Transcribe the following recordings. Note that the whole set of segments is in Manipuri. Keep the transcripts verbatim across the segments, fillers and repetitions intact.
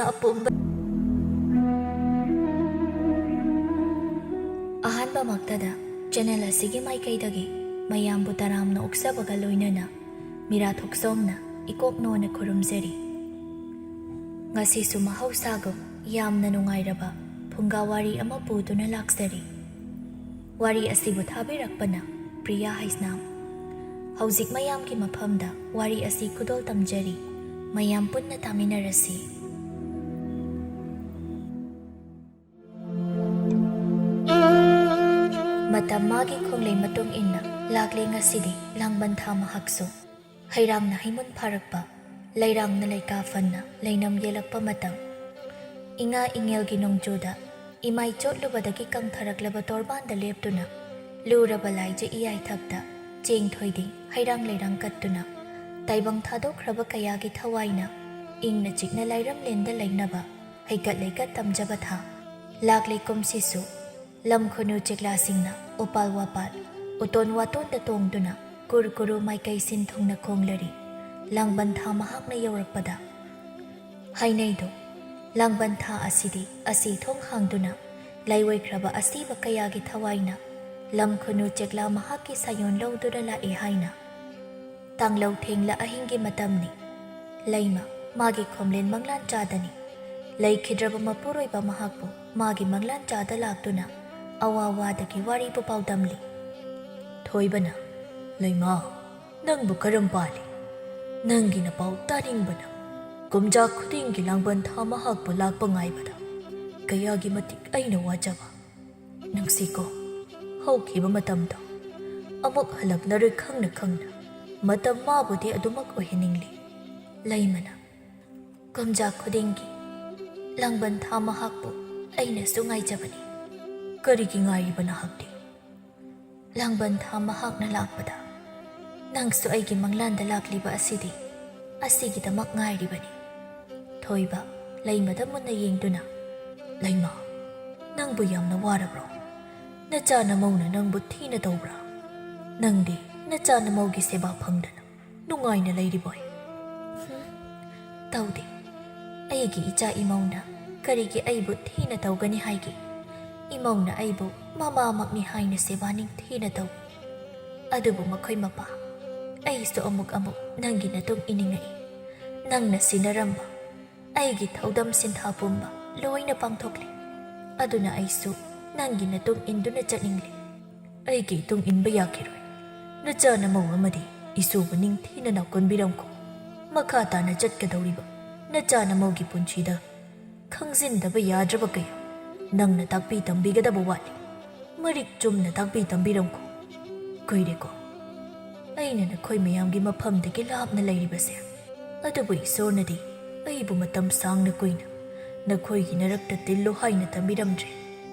ꯑꯄꯨꯝꯕ ꯑꯍꯥꯟꯕꯃꯛꯇꯗ ꯆꯦꯅꯦꯜ ꯑꯁꯤꯒꯤ ꯃꯥꯏꯀꯩꯗꯒꯤ ꯃꯌꯥꯝꯕꯨ ꯇꯔꯥꯝꯅ ꯑꯣꯛꯆꯕꯒ ꯂꯣꯏꯅꯅ ꯃꯤꯔꯥ ꯊꯣꯛꯆꯣꯝꯅ ꯏꯀꯣꯛ ꯅꯣꯟꯅ ꯈꯨꯔꯨꯝꯖꯔꯤ꯫ ꯉꯁꯤꯁꯨ ꯃꯍꯧꯁꯥꯒꯨꯝ ꯌꯥꯝꯅ ꯅꯨꯡꯉꯥꯏꯔꯕ ꯐꯨꯡꯒꯥ ꯋꯥꯔꯤ ꯑꯃ ꯄꯨꯗꯨꯅ ꯂꯥꯛꯆꯔꯤ꯫ ꯋꯥꯔꯤ ꯑꯁꯤꯕꯨ ꯊꯥꯕꯤꯔꯛꯄꯅ ꯄ꯭ꯔꯤꯌꯥ ꯍꯩꯁꯅꯥꯝ꯫ ꯍꯧꯖꯤꯛ ꯃꯌꯥꯝꯒꯤ ꯃꯐꯝꯗ ꯋꯥꯔꯤ ꯑꯁꯤ ꯈꯨꯗꯣꯜ ꯇꯝꯖꯔꯤ꯫ ꯃꯌꯥꯝ ꯄꯨꯟꯅ ꯇꯥꯃꯤꯟꯅꯔꯁꯤ꯫ ꯃꯇꯝ ꯃꯥꯒꯤ ꯈꯣꯡꯂꯩ ꯃꯇꯨꯡ ꯏꯟꯅ ꯂꯥꯛꯂꯦ ꯉꯁꯤꯗꯤ ꯂꯥꯡꯕꯟ ꯊꯥ ꯃꯍꯥꯛꯁꯨ꯫ ꯍꯩꯔꯥꯡꯅ ꯍꯩꯃꯨꯟ ꯐꯥꯔꯛꯄ, ꯂꯩꯔꯥꯡꯅ ꯂꯩꯀꯥ ꯐꯟꯅ ꯂꯩꯅꯝ ꯌꯦꯜꯂꯛꯄ ꯃꯇꯝ꯫ ꯏꯉꯥ ꯏꯉꯦꯜꯒꯤ ꯅꯣꯡꯖꯨꯗ ꯏꯃꯥꯏ ꯆꯣꯠꯂꯨꯕꯗꯒꯤ ꯀꯪꯊꯔꯛꯂꯕ ꯇꯣꯔꯕꯥꯟꯗ ꯂꯦꯞꯇꯨꯅ, ꯂꯨꯔꯕ ꯂꯥꯏꯖ ꯏꯌꯥꯏꯊꯛꯇ ꯆꯦꯡ ꯊꯣꯏꯗꯤꯡ ꯍꯩꯔꯥꯡ ꯂꯩꯔꯥꯡ ꯀꯠꯇꯨꯅ, ꯇꯥꯏꯕꯪ ꯊꯥꯗꯣꯛꯈ꯭ꯔꯕ ꯀꯌꯥꯒꯤ ꯊꯋꯥꯏꯅ ꯏꯪꯅ ꯆꯤꯛꯅ ꯂꯥꯏꯔꯝꯂꯦꯟꯗ ꯂꯩꯅꯕ ꯍꯩꯀꯠ ꯂꯩꯀꯠ ꯇꯝꯖꯕ ꯊꯥ꯫ ꯂꯥꯛꯂꯤ ꯀꯨꯝꯁꯤꯁꯨ ꯂꯝ ꯈꯨꯅꯨ ꯆꯦꯛꯂꯥꯁꯤꯡꯅ ꯎꯄꯥꯜ ꯋꯥꯄꯥꯜ, ꯎꯇꯣꯟ ꯋꯥꯇꯣꯟꯗ ꯇꯣꯡꯗꯨꯅ ꯀꯨꯔ ꯀꯨꯔꯨ ꯃꯥꯏꯀꯩ ꯁꯤꯟ ꯊꯨꯡꯅ ꯈꯣꯡꯂꯔꯤ꯫ ꯂꯥꯡꯕꯟ ꯊꯥ ꯃꯍꯥꯛꯅ ꯌꯧꯔꯛꯄꯗ꯫ ꯍꯥꯏꯅꯩꯗꯣ, ꯂꯥꯡꯕꯟ ꯊꯥ ꯑꯁꯤꯗꯤ ꯑꯁꯤ ꯊꯣꯡ ꯍꯥꯡꯗꯨꯅ ꯂꯥꯏꯑꯣꯏꯈ꯭ꯔꯕ ꯑꯁꯤꯕ ꯀꯌꯥꯒꯤ ꯊꯋꯥꯏꯅ ꯂꯝ ꯈꯨꯅꯨ ꯆꯦꯛꯂꯥ ꯃꯍꯥꯛꯀꯤ ꯁꯥꯌꯣꯟ ꯂꯧꯗꯨꯅ ꯂꯥꯛꯏ ꯍꯥꯏꯅ꯫ ꯇꯥꯡꯂꯧ ꯊꯦꯡꯂ ꯑꯍꯤꯡꯒꯤ ꯃꯇꯝꯅꯤ꯫ ꯂꯩꯃ ꯃꯥꯒꯤ ꯈꯣꯝꯂꯦꯟ ꯃꯪꯂꯥꯟ ꯆꯥꯗꯅꯤ꯫ ꯂꯩꯈꯤꯗ꯭ꯔꯕ ꯃꯄꯨꯔꯣꯏꯕ ꯃꯍꯥꯛꯄꯨ ꯃꯥꯒꯤ ꯃꯪꯂꯥꯟ ꯆꯥꯗ ꯂꯥꯛꯇꯨꯅ ꯑꯋꯥ ꯋꯥꯗꯒꯤ ꯋꯥꯔꯤꯕꯨ ꯄꯥꯎꯗꯝꯂꯤ꯫ ꯊꯣꯏꯕꯅ, "ꯂꯩꯃ, ꯅꯪꯕꯨ ꯀꯔꯝ ꯄꯥꯜꯂꯤ? ꯅꯪꯒꯤ ꯅꯄꯥꯎ ꯇꯥꯅꯤꯡꯕꯅ ꯀꯨꯝꯖꯥ ꯈꯨꯗꯤꯡꯒꯤ ꯂꯥꯡꯕꯟ ꯊꯥ ꯃꯍꯥꯛꯄꯨ ꯂꯥꯛꯄ ꯉꯥꯏꯕꯗ ꯀꯌꯥꯒꯤ ꯃꯇꯤꯛ ꯑꯩꯅ ꯋꯥꯖꯕ꯫ ꯅꯨꯡꯁꯤꯀꯣ, ꯍꯧꯈꯤꯕ ꯃꯇꯝꯗꯣ ꯑꯃꯨꯛ ꯍꯜꯂꯛꯂꯔꯣꯏ ꯈꯪꯅ ꯈꯪꯅ ꯃꯇꯝ ꯃꯥꯕꯨꯗꯤ ꯑꯗꯨꯃꯛ ꯑꯣꯏꯍꯟꯅꯤꯡꯂꯤ꯫" ꯂꯩꯃꯅ, "ꯀꯨꯝꯖꯥ ꯈꯨꯗꯤꯡꯒꯤ ꯂꯥꯡꯕꯟ ꯊꯥ ꯃꯍꯥꯛꯄꯨ ꯑꯩꯅꯁꯨ ꯉꯥꯏꯖꯕꯅꯤ꯫ ꯀꯔꯤꯒꯤ ꯉꯥꯏꯔꯤꯕ ꯅꯍꯥꯛꯇꯤ? ꯂꯥꯡꯕꯟ ꯊꯥ ꯃꯍꯥꯛꯅ ꯂꯥꯛꯄꯗ ꯅꯪꯁꯨ ꯑꯩꯒꯤ ꯃꯪꯂꯥꯟꯗ ꯂꯥꯛꯂꯤꯕ ꯑꯁꯤꯗꯤ ꯑꯁꯤꯒꯤꯗꯃꯛ ꯉꯥꯏꯔꯤꯕꯅꯤ꯫" ꯊꯣꯏꯕ, ꯂꯩꯃꯗ ꯃꯨꯟꯅ ꯌꯦꯡꯗꯨꯅ, "ꯂꯩꯃ, ꯅꯪꯕꯨ ꯌꯥꯝꯅ ꯋꯥꯔꯕ꯭ꯔꯣ? ꯅꯆꯥ ꯅꯃꯧꯅ ꯅꯪꯕꯨ ꯊꯤꯅ ꯇꯧꯕ꯭ꯔꯥ? ꯅꯪꯗꯤ ꯅꯆꯥ ꯅꯃꯧꯒꯤ ꯁꯦꯕꯥ ꯐꯪꯗꯅ ꯅꯨꯡꯉꯥꯏꯅ ꯂꯩꯔꯤꯕꯣꯏ?" "ꯍꯨꯝ, ꯇꯧꯗꯦ꯫ ꯑꯩꯒꯤ ꯏꯆꯥ ꯏꯃꯧꯅ ꯀꯔꯤꯒꯤ ꯑꯩꯕꯨ ꯊꯤꯅ ꯇꯧꯒꯅꯤ ꯍꯥꯏꯒꯦ? ꯏꯃꯧꯅ ꯑꯩꯕꯨ ꯃꯃꯥꯃꯛꯅꯤ ꯍꯥꯏꯅ ꯁꯦꯕꯥ ꯅꯤꯡꯊꯤꯅ ꯇꯧꯏ꯫ ꯑꯗꯨꯕꯨ ꯃꯈꯣꯏ ꯃꯄꯥ, ꯑꯩꯁꯨ ꯑꯃꯨꯛ ꯑꯃꯨꯛ ꯅꯪꯒꯤ ꯅꯇꯨꯡ ꯏꯅꯤꯡꯉꯛꯏ꯫ ꯅꯪꯅ ꯁꯤꯟꯅꯔꯝꯕ ꯑꯩꯒꯤ ꯊꯧꯗꯝ ꯁꯤꯟꯊꯥ ꯄꯨꯝꯕ ꯂꯣꯏꯅ ꯄꯥꯡꯊꯣꯛꯂꯦ꯫ ꯑꯗꯨꯅ ꯑꯩꯁꯨ ꯅꯪꯒꯤ ꯅꯇꯨꯡ ꯏꯟꯗꯨꯅ ꯆꯠꯅꯤꯡꯂꯦ꯫ ꯑꯩꯒꯤ ꯏꯇꯨꯡ ꯏꯟꯕ ꯌꯥꯈꯤꯔꯣꯏ꯫ ꯅꯆꯥ ꯅꯃꯧ ꯑꯃꯗꯤ ꯏꯁꯨꯕꯨ ꯅꯤꯡꯊꯤꯅ ꯅꯥꯎꯀꯣꯟꯕꯤꯔꯝꯈꯣ꯫ ꯃꯈꯥ ꯇꯥꯅ ꯆꯠꯀꯗꯧꯔꯤꯕ ꯅꯆꯥ ꯅꯃꯧꯒꯤ ꯄꯨꯟꯁꯤꯗ ꯈꯪꯖꯤꯟꯗꯕ ꯌꯥꯗ꯭ꯔꯕ ꯀꯌꯥ ꯅꯪꯅ ꯇꯥꯛꯄꯤ ꯇꯝꯕꯤꯒꯗꯕ ꯋꯥꯠꯂꯤ꯫ ꯃꯔꯤꯛ ꯆꯨꯝꯅ ꯇꯥꯛꯄꯤ ꯇꯝꯕꯤꯔꯝꯈꯣ꯫ ꯀꯨꯏꯔꯦꯀꯣ ꯑꯩꯅ ꯅꯈꯣꯏ ꯃꯌꯥꯝꯒꯤ ꯃꯐꯝꯗꯒꯤ ꯂꯥꯞꯅ ꯂꯩꯔꯤꯕꯁꯦ꯫ ꯑꯗꯨꯕꯨ ꯏꯁꯣꯔꯅꯗꯤ ꯑꯩꯕꯨ ꯃꯇꯝ ꯁꯥꯡꯅ ꯀꯨꯏꯅ ꯅꯈꯣꯏꯒꯤ ꯅꯔꯛꯇ ꯇꯤꯜꯂꯨ ꯍꯥꯏꯅ ꯇꯝꯕꯤꯔꯝꯗ꯭ꯔꯦ꯫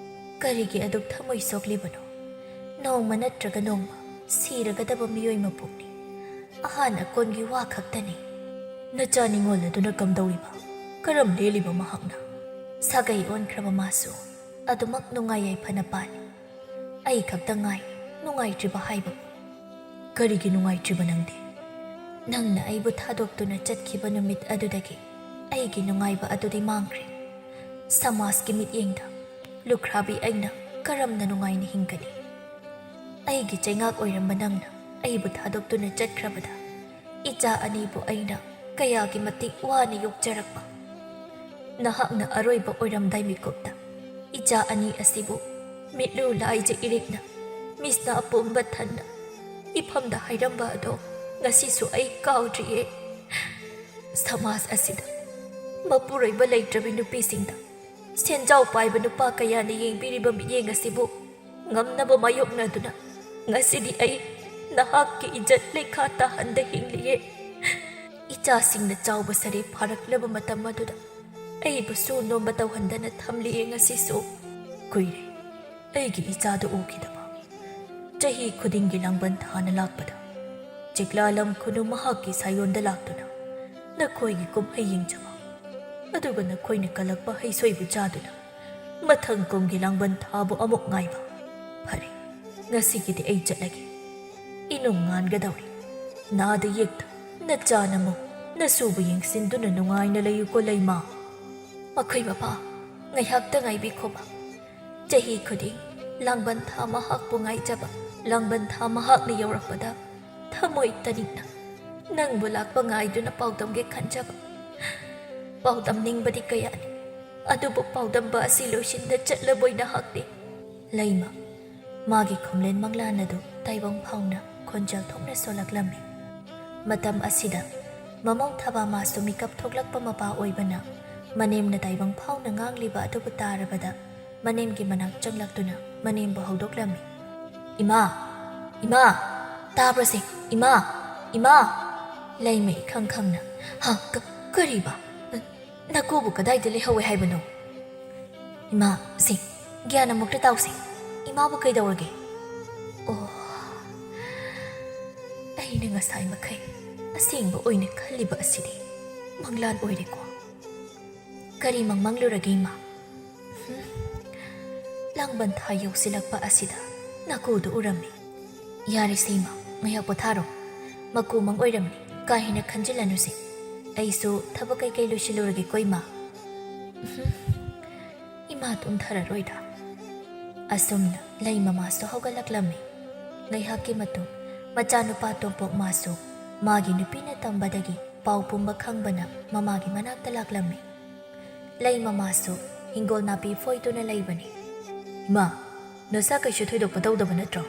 ꯀꯔꯤꯒꯤ ꯑꯗꯨꯛ ꯊꯃꯣꯏ ꯁꯣꯛꯂꯤꯕꯅꯣ? ꯅꯣꯡꯃ ꯅꯠꯇ꯭ꯔꯒ ꯅꯣꯡꯃ ꯁꯤꯔꯒꯗꯕ ꯃꯤꯑꯣꯏ ꯃꯄꯣꯛꯅꯤ꯫ ꯑꯍꯥꯟ ꯑꯀꯣꯟꯒꯤ ꯋꯥ ꯈꯛꯇꯅꯤ꯫ ꯅꯆꯥ ꯅꯤꯉꯣꯜ ꯑꯗꯨꯅ ꯀꯝꯗꯧꯔꯤꯕ? ꯀꯔꯝ ꯂꯦꯜꯂꯤꯕ ꯃꯍꯥꯛꯅ? ꯁꯥꯒꯩ ꯑꯣꯟꯈ꯭ꯔꯕ ꯃꯥꯁꯨ ꯑꯗꯨꯃꯛ ꯅꯨꯡꯉꯥꯏ ꯌꯥꯏꯐꯅ ꯄꯥꯜꯂꯤ꯫ ꯑꯩ ꯈꯛꯇ ꯉꯥꯏ ꯅꯨꯡꯉꯥꯏꯇ꯭ꯔꯤꯕ ꯍꯥꯏꯕꯕꯨ꯫ ꯀꯔꯤꯒꯤ ꯅꯨꯡꯉꯥꯏꯇ꯭ꯔꯤꯕ ꯅꯪꯗꯤ? ꯅꯪꯅ ꯑꯩꯕꯨ ꯊꯥꯗꯣꯛꯇꯨꯅ ꯆꯠꯈꯤꯕ ꯅꯨꯃꯤꯠ ꯑꯗꯨꯗꯒꯤ ꯑꯩꯒꯤ ꯅꯨꯡꯉꯥꯏꯕ ꯑꯗꯨꯗꯤ ꯃꯥꯡꯈ꯭ꯔꯦ꯫ ꯁꯃꯥꯖꯀꯤ ꯃꯤꯠꯌꯦꯡꯗ ꯂꯨꯈ꯭ꯔꯥꯕꯤ ꯑꯩꯅ ꯀꯔꯝꯅ ꯅꯨꯡꯉꯥꯏꯅ ꯍꯤꯡꯒꯅꯤ? ꯑꯩꯒꯤ ꯆꯩꯉꯥꯛ ꯑꯣꯏꯔꯝꯕ ꯅꯪꯅ ꯑꯩꯕꯨ ꯊꯥꯗꯣꯛꯇꯨꯅ ꯆꯠꯈ꯭ꯔꯕꯗ ꯏꯆꯥ ꯑꯅꯤꯕꯨ ꯑꯩꯅ ꯀꯌꯥꯒꯤ ꯃꯇꯤꯛ ꯋꯥꯅ ꯌꯣꯛꯆꯔꯛꯄ꯫ ꯅꯍꯥꯛꯅ ꯑꯔꯣꯏꯕ ꯑꯣꯏꯔꯝꯗꯥꯏ ꯃꯤꯀꯨꯞꯇ ꯏꯆꯥ ꯑꯅꯤ ꯑꯁꯤꯕꯨ ꯃꯤꯠꯂꯨ ꯂꯥꯏꯖ ꯏꯔꯤꯛꯅ ꯃꯤꯁꯅꯥ ꯄꯨꯝꯕ ꯊꯟꯅ ꯏꯐꯝꯗ ꯍꯥꯏꯔꯝꯕ ꯑꯗꯣ ꯉꯁꯤꯁꯨ ꯑꯩ ꯀꯥꯎꯗ꯭ꯔꯤꯌꯦ꯫ ꯁꯃꯥꯖ ꯑꯁꯤꯗ ꯃꯄꯨꯔꯣꯏꯕ ꯂꯩꯇ꯭ꯔꯕꯤ ꯅꯨꯄꯤꯁꯤꯡꯗ ꯁꯦꯟꯖꯥꯎ ꯄꯥꯏꯕ ꯅꯨꯄꯥ ꯀꯌꯥꯅ ꯌꯦꯡꯕꯤꯔꯤꯕ ꯃꯤꯠꯌꯦꯡ ꯑꯁꯤꯕꯨ ꯉꯝꯅꯕ ꯃꯥꯌꯣꯛꯅꯗꯨꯅ ꯉꯁꯤꯗꯤ ꯑꯩ ꯅꯍꯥꯛꯀꯤ ꯏꯖꯠ ꯂꯩꯈꯥ ꯇꯥꯍꯟꯗ ꯍꯤꯡꯂꯤꯌꯦ꯫ ꯏꯆꯥꯁꯤꯡꯅ ꯆꯥꯎꯕ ꯁꯔꯦ ꯐꯥꯔꯛꯂꯕ ꯃꯇꯝ ꯑꯗꯨꯗ ꯑꯩꯕꯨꯁꯨ ꯅꯣꯝꯕ ꯇꯧꯍꯟꯗꯅ ꯊꯝꯂꯤꯌꯦ ꯉꯁꯤꯁꯨ꯫ ꯀꯨꯏꯔꯦ ꯑꯩꯒꯤ ꯏꯆꯥꯗꯨ ꯎꯈꯤꯗꯕ꯫ ꯆꯍꯤ ꯈꯨꯗꯤꯡꯒꯤ ꯂꯥꯡꯕꯟ ꯊꯥꯅ ꯂꯥꯛꯄꯗ ꯆꯤꯛꯂꯥꯂꯝ ꯈꯨꯅꯨ ꯃꯍꯥꯛꯀꯤ ꯁꯥꯌꯣꯟꯗ ꯂꯥꯛꯇꯨꯅ ꯅꯈꯣꯏꯒꯤ ꯀꯨꯝꯍꯩ ꯌꯦꯡꯖꯕ, ꯑꯗꯨꯒ ꯅꯈꯣꯏꯅ ꯀꯜꯂꯛꯄ ꯍꯩꯁꯣꯏꯕꯨ ꯆꯥꯗꯨꯅ ꯃꯊꯪ ꯀꯨꯝꯒꯤ ꯂꯥꯡꯕꯟ ꯊꯥꯕꯨ ꯑꯃꯨꯛ ꯉꯥꯏꯕ꯫ ꯐꯔꯦ, ꯉꯁꯤꯒꯤꯗꯤ ꯑꯩ ꯆꯠꯂꯒꯦ꯫ ꯏꯅꯨꯡ ꯉꯥꯟꯒꯗꯧꯔꯤ꯫ ꯅꯥꯗ ꯌꯦꯛꯇ ꯅꯆꯥ ꯅꯃꯧ ꯅꯁꯨꯕꯨ ꯌꯦꯡꯁꯤꯟꯗꯨꯅ ꯅꯨꯡꯉꯥꯏꯅ ꯂꯩꯌꯨꯀꯣ ꯂꯩꯃ꯫ ꯃꯈꯣꯏ ꯃꯄꯥ, ꯉꯥꯏꯍꯥꯛꯇ ꯉꯥꯏꯕꯤꯈꯣꯕ꯫ ꯆꯍꯤ ꯈꯨꯗꯤꯡ ꯂꯥꯡꯕꯟ ꯊꯥ ꯃꯍꯥꯛꯄꯨ ꯉꯥꯏꯖꯕ, ꯂꯥꯡꯕꯟ ꯊꯥ ꯃꯍꯥꯛꯅ ꯌꯧꯔꯛꯄꯗ ꯊꯃꯣꯏ ꯇꯅꯤꯛꯅ ꯅꯪꯕꯨ ꯂꯥꯛꯄ ꯉꯥꯏꯗꯨꯅ ꯄꯥꯎꯗꯝꯒꯦ ꯈꯟꯖꯕ꯫ ꯄꯥꯎꯗꯝꯅꯤꯡꯕꯗꯤ ꯀꯌꯥꯅꯤ, ꯑꯗꯨꯕꯨ ꯄꯥꯎꯗꯝꯕ ꯑꯁꯤ ꯂꯣꯏꯁꯤꯟꯗ ꯆꯠꯂꯕꯣꯏ ꯅꯍꯥꯛꯇꯤ꯫ ꯂꯩꯃ ꯃꯥꯒꯤ ꯈꯣꯝꯂꯦꯟ ꯃꯪꯂꯥꯟ ꯑꯗꯨ ꯇꯥꯏꯕꯪ ꯐꯥꯎꯅ ꯈꯣꯟꯖꯦꯜ ꯊꯣꯛꯅ ꯁꯣꯜꯂꯛꯂꯝꯃꯤ꯫ ꯃꯇꯝ ꯑꯁꯤꯗ ꯃꯃꯧ ꯊꯕꯥꯃꯥꯁꯨ ꯃꯤꯀꯞ ꯊꯣꯛꯂꯛꯄ ꯃꯄꯥ ꯑꯣꯏꯕꯅ ꯃꯅꯦꯝꯅ ꯇꯥꯏꯕꯪ ꯐꯥꯎꯅ ꯉꯥꯡꯂꯤꯕ ꯑꯗꯨꯕꯨ ꯇꯥꯔꯕꯗ ꯃꯅꯦꯝꯒꯤ ꯃꯅꯥꯛ ꯆꯪꯂꯛꯇꯨꯅ ꯃꯅꯦꯝꯕꯨ ꯍꯧꯗꯣꯛꯂꯝꯃꯤ꯫ "ꯏꯃꯥ! ꯏꯃꯥ! ꯇꯥꯕ꯭ꯔꯣꯁꯦ? ꯏꯃꯥ! ꯏꯃꯥ!" ꯂꯩꯃ ꯏꯈꯪ ꯈꯪꯅ, "ꯍꯥ? ꯀ-, ꯀꯔꯤꯕ? ꯅꯀꯨꯕꯨ ꯀꯗꯥꯏꯗ ꯂꯩꯍꯧꯋꯦ ꯍꯥꯏꯕꯅꯣ?" "ꯏꯃꯥ, ꯁꯦ, ꯒ꯭ꯌꯥꯟ ꯑꯃꯨꯛꯇ ꯇꯥꯎꯁꯦ꯫ ꯏꯃꯥꯕꯨ ꯀꯩꯗꯧꯔꯒꯦ?" ꯑꯣ, ꯑꯩꯅ ꯉꯁꯥꯏ ꯃꯈꯩ ꯑꯁꯦꯡꯕ ꯑꯣꯏꯅ ꯈꯜꯂꯤꯕ ꯑꯁꯤꯗꯤ ꯃꯪꯂꯥꯟ ꯑꯣꯏꯔꯦꯀꯣ꯫ ꯀꯔꯤ ꯃꯪꯃꯪꯂꯨꯔꯒꯦ, ꯏꯃꯥ? ꯍꯨꯝ, ꯂꯥꯡꯕꯟ ꯊꯥ ꯌꯧꯁꯤꯜꯂꯛꯄ ꯑꯁꯤꯗ ꯅꯀꯨꯗꯨ ꯎꯔꯝꯃꯤ꯫ ꯌꯥꯔꯦꯁꯦ, ꯏꯃꯥ, ꯉꯥꯏꯍꯥꯛ ꯄꯣꯊꯥꯔꯣ꯫ ꯃꯀꯨ ꯃꯪ ꯑꯣꯏꯔꯝꯃꯤ, ꯀꯥ ꯍꯦꯟꯅ ꯈꯟꯖꯤꯜꯂꯅꯨꯁꯦ꯫ ꯑꯩꯁꯨ ꯊꯕꯛ ꯀꯩꯀꯩ ꯂꯣꯏꯁꯤꯜꯂꯨꯔꯒꯦꯀꯣ, ꯏꯃꯥ꯫ ꯎꯝꯍꯨꯝ, ꯏꯃꯥ ꯇꯨꯝꯊꯔꯔꯣꯏꯗ꯫ ꯑꯁꯨꯝꯅ ꯂꯩꯃꯃꯥꯁꯨ ꯍꯧꯒꯠꯂꯛꯂꯝꯃꯤ꯫ ꯉꯥꯏꯍꯥꯛꯀꯤ ꯃꯇꯨꯡ ꯃꯆꯥꯅꯨꯄꯥ ꯇꯣꯝꯄꯣꯛ ꯃꯥꯁꯨ ꯃꯥꯒꯤ ꯅꯨꯄꯤꯅ ꯇꯝꯕꯗꯒꯤ ꯄꯥꯎ ꯄꯨꯝꯕ ꯈꯪꯕꯅ ꯃꯃꯥꯒꯤ ꯃꯅꯥꯛꯇ ꯂꯥꯛꯂꯝꯃꯤ꯫ ꯂꯩꯃꯃꯥꯁꯨ ꯍꯤꯡꯒꯣꯜ ꯅꯥꯄꯤ ꯐꯣꯏꯗꯨꯅ ꯂꯩꯕꯅꯤ꯫ "ꯏꯃꯥ, ꯅꯁꯥ ꯀꯩꯁꯨ ꯊꯣꯏꯗꯣꯛꯄ ꯇꯧꯗꯕ ꯅꯠꯇ꯭ꯔꯣ?"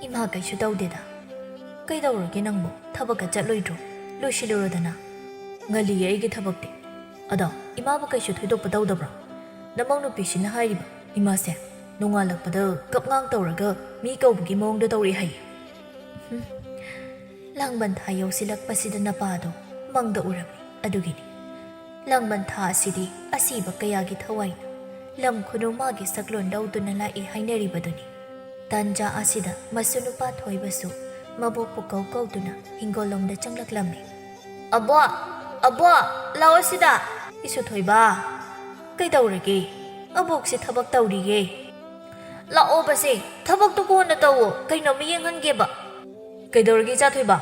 "ꯏꯃꯥ, ꯀꯩꯁꯨ ꯇꯧꯗꯦꯗ꯫ ꯀꯩꯗꯧꯔꯒꯦ ꯅꯪꯕꯨ? ꯊꯕꯛꯀ ꯆꯠꯂꯣꯏꯗ꯭ꯔꯣ? ꯂꯣꯏꯁꯤꯜꯂꯨꯔꯣꯗꯅ꯫" "ꯉꯜꯂꯤꯌꯦ ꯑꯩꯒꯤ ꯊꯕꯛꯇꯤ꯫ ꯑꯗꯣ ꯏꯃꯥꯕꯨ ꯀꯩꯁꯨ ꯊꯣꯏꯗꯣꯛꯄ ꯇꯧꯗꯕ꯭ꯔꯣ?" ꯅꯃꯧ ꯅꯨꯄꯤꯁꯤꯅ ꯍꯥꯏꯔꯤꯕ ꯏꯃꯥꯁꯦ ꯅꯣꯡꯉꯥꯜꯂꯛꯄꯗ ꯀꯞꯉꯥꯡ ꯇꯧꯔꯒ ꯃꯤ ꯀꯧꯕꯒꯤ ꯃꯑꯣꯡꯗ ꯇꯧꯔꯛꯑꯦ ꯍꯥꯏꯌꯦ꯫ ꯍꯨꯝ꯫ ꯂꯥꯡꯕꯟ ꯊꯥ ꯌꯧꯁꯤꯜꯂꯛꯄꯁꯤꯗ ꯅꯄꯥꯗꯣ ꯃꯪꯗ ꯎꯔꯝꯃꯤ ꯑꯗꯨꯒꯤꯅꯤ꯫ ꯂꯥꯡꯕꯟ ꯊꯥ ꯑꯁꯤꯗꯤ ꯑꯁꯤꯕ ꯀꯌꯥꯒꯤ ꯊꯋꯥꯏꯅ ꯂꯝ ꯈꯨꯅꯨ ꯃꯥꯒꯤ ꯁꯛꯂꯣꯟ ꯂꯧꯗꯨꯅ ꯂꯥꯛꯏ ꯍꯥꯏꯅꯔꯤꯕꯗꯨꯅꯤ꯫ ꯇꯥꯟꯖꯥ ꯑꯁꯤꯗ ꯃꯁꯨ ꯅꯨꯄꯥ ꯊꯣꯏꯕꯁꯨ ꯃꯕꯣꯛꯄꯨ ꯀꯧ ꯀꯧꯗꯨꯅ ꯍꯤꯡꯒꯣꯜꯂꯣꯝꯗ ꯆꯪꯂꯛꯂꯝꯃꯤ꯫ "ꯑꯕꯣꯛ! ꯑꯕꯣꯛ! ꯂꯥꯛꯑꯣ ꯁꯤꯗ!" "ꯏꯁꯨ ꯊꯣꯏꯕ, ꯀꯩꯗꯧꯔꯒꯦ? ꯑꯕꯣꯛꯁꯦ ꯊꯕꯛ ꯇꯧꯔꯤꯌꯦ꯫" "ꯂꯥꯛꯑꯣꯕꯁꯦ, ꯊꯕꯛꯇꯨ ꯀꯣꯟꯅ ꯇꯧꯋꯣ, ꯀꯩꯅꯣꯝꯃ ꯌꯦꯡꯍꯟꯒꯦꯕ꯫" "ꯀꯩꯗꯧꯔꯒꯦ ꯏꯆꯥ ꯊꯣꯏꯕ?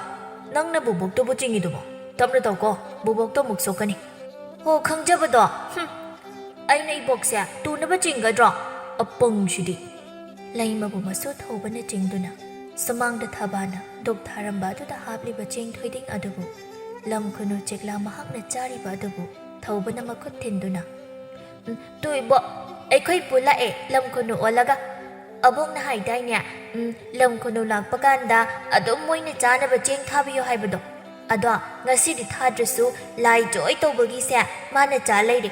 ꯅꯪꯅ ꯕꯣꯕꯣꯛꯇꯨꯕꯨ ꯆꯤꯡꯉꯤꯗꯨꯕꯣ? ꯇꯞꯅ ꯇꯧꯀꯣ, ꯕꯣꯕꯣꯛꯇꯣ ꯑꯃꯨꯛ ꯁꯣꯛꯀꯅꯤ꯫" ꯍꯣ, ꯈꯪꯖꯕꯗꯣ꯫ ꯍꯨꯝ꯫ ꯑꯩꯅ ꯏꯕꯣꯛꯁꯦ ꯇꯨꯅꯕ ꯆꯤꯡꯒꯗ꯭ꯔꯣ? ꯑꯄꯪꯁꯤꯗꯤ꯫ ꯂꯩꯃꯕꯨ ꯃꯁꯨ ꯊꯧꯕꯅ ꯆꯤꯡꯗꯨꯅ ꯁꯨꯃꯥꯡꯗ ꯊꯕꯥꯅ ꯗꯨꯛ ꯊꯥꯔꯝꯕ ꯑꯗꯨꯗ ꯍꯥꯞꯂꯤꯕ ꯆꯦꯡ ꯊꯣꯏꯗꯤꯡ ꯑꯗꯨꯕꯨ, ꯂꯝ ꯈꯨꯅꯨ ꯆꯦꯛꯂꯥ ꯃꯍꯥꯛꯅ ꯆꯥꯔꯤꯕ ꯑꯗꯨꯕꯨ ꯊꯧꯕꯅ ꯃꯈꯨꯠ ꯊꯤꯟꯗꯨꯅ, "ꯎꯝ, ꯇꯨ ꯏꯕꯣꯛ, ꯑꯩꯈꯣꯏ ꯄꯨ ꯂꯥꯛꯑꯦ, ꯂꯝ ꯈꯨꯅꯨ ꯑꯣꯜꯂꯒ꯫ ꯑꯕꯣꯛꯅ ꯍꯥꯏꯗꯥꯏꯅꯦ, ꯎꯝ, ꯂꯝ ꯈꯨꯅꯨ ꯂꯥꯛꯄ ꯀꯥꯟꯗ ꯑꯗꯨꯝ ꯃꯣꯏꯅ ꯆꯥꯅꯕ ꯆꯦꯡ ꯊꯥꯕꯤꯌꯣ ꯍꯥꯏꯕꯗꯣ꯫ ꯑꯗꯣ ꯉꯁꯤꯗꯤ ꯊꯥꯗ꯭ꯔꯁꯨ ꯂꯥꯏ ꯖꯣꯏ ꯇꯧꯕꯒꯤꯁꯦ ꯃꯥꯅ ꯆꯥ ꯂꯩꯔꯦ꯫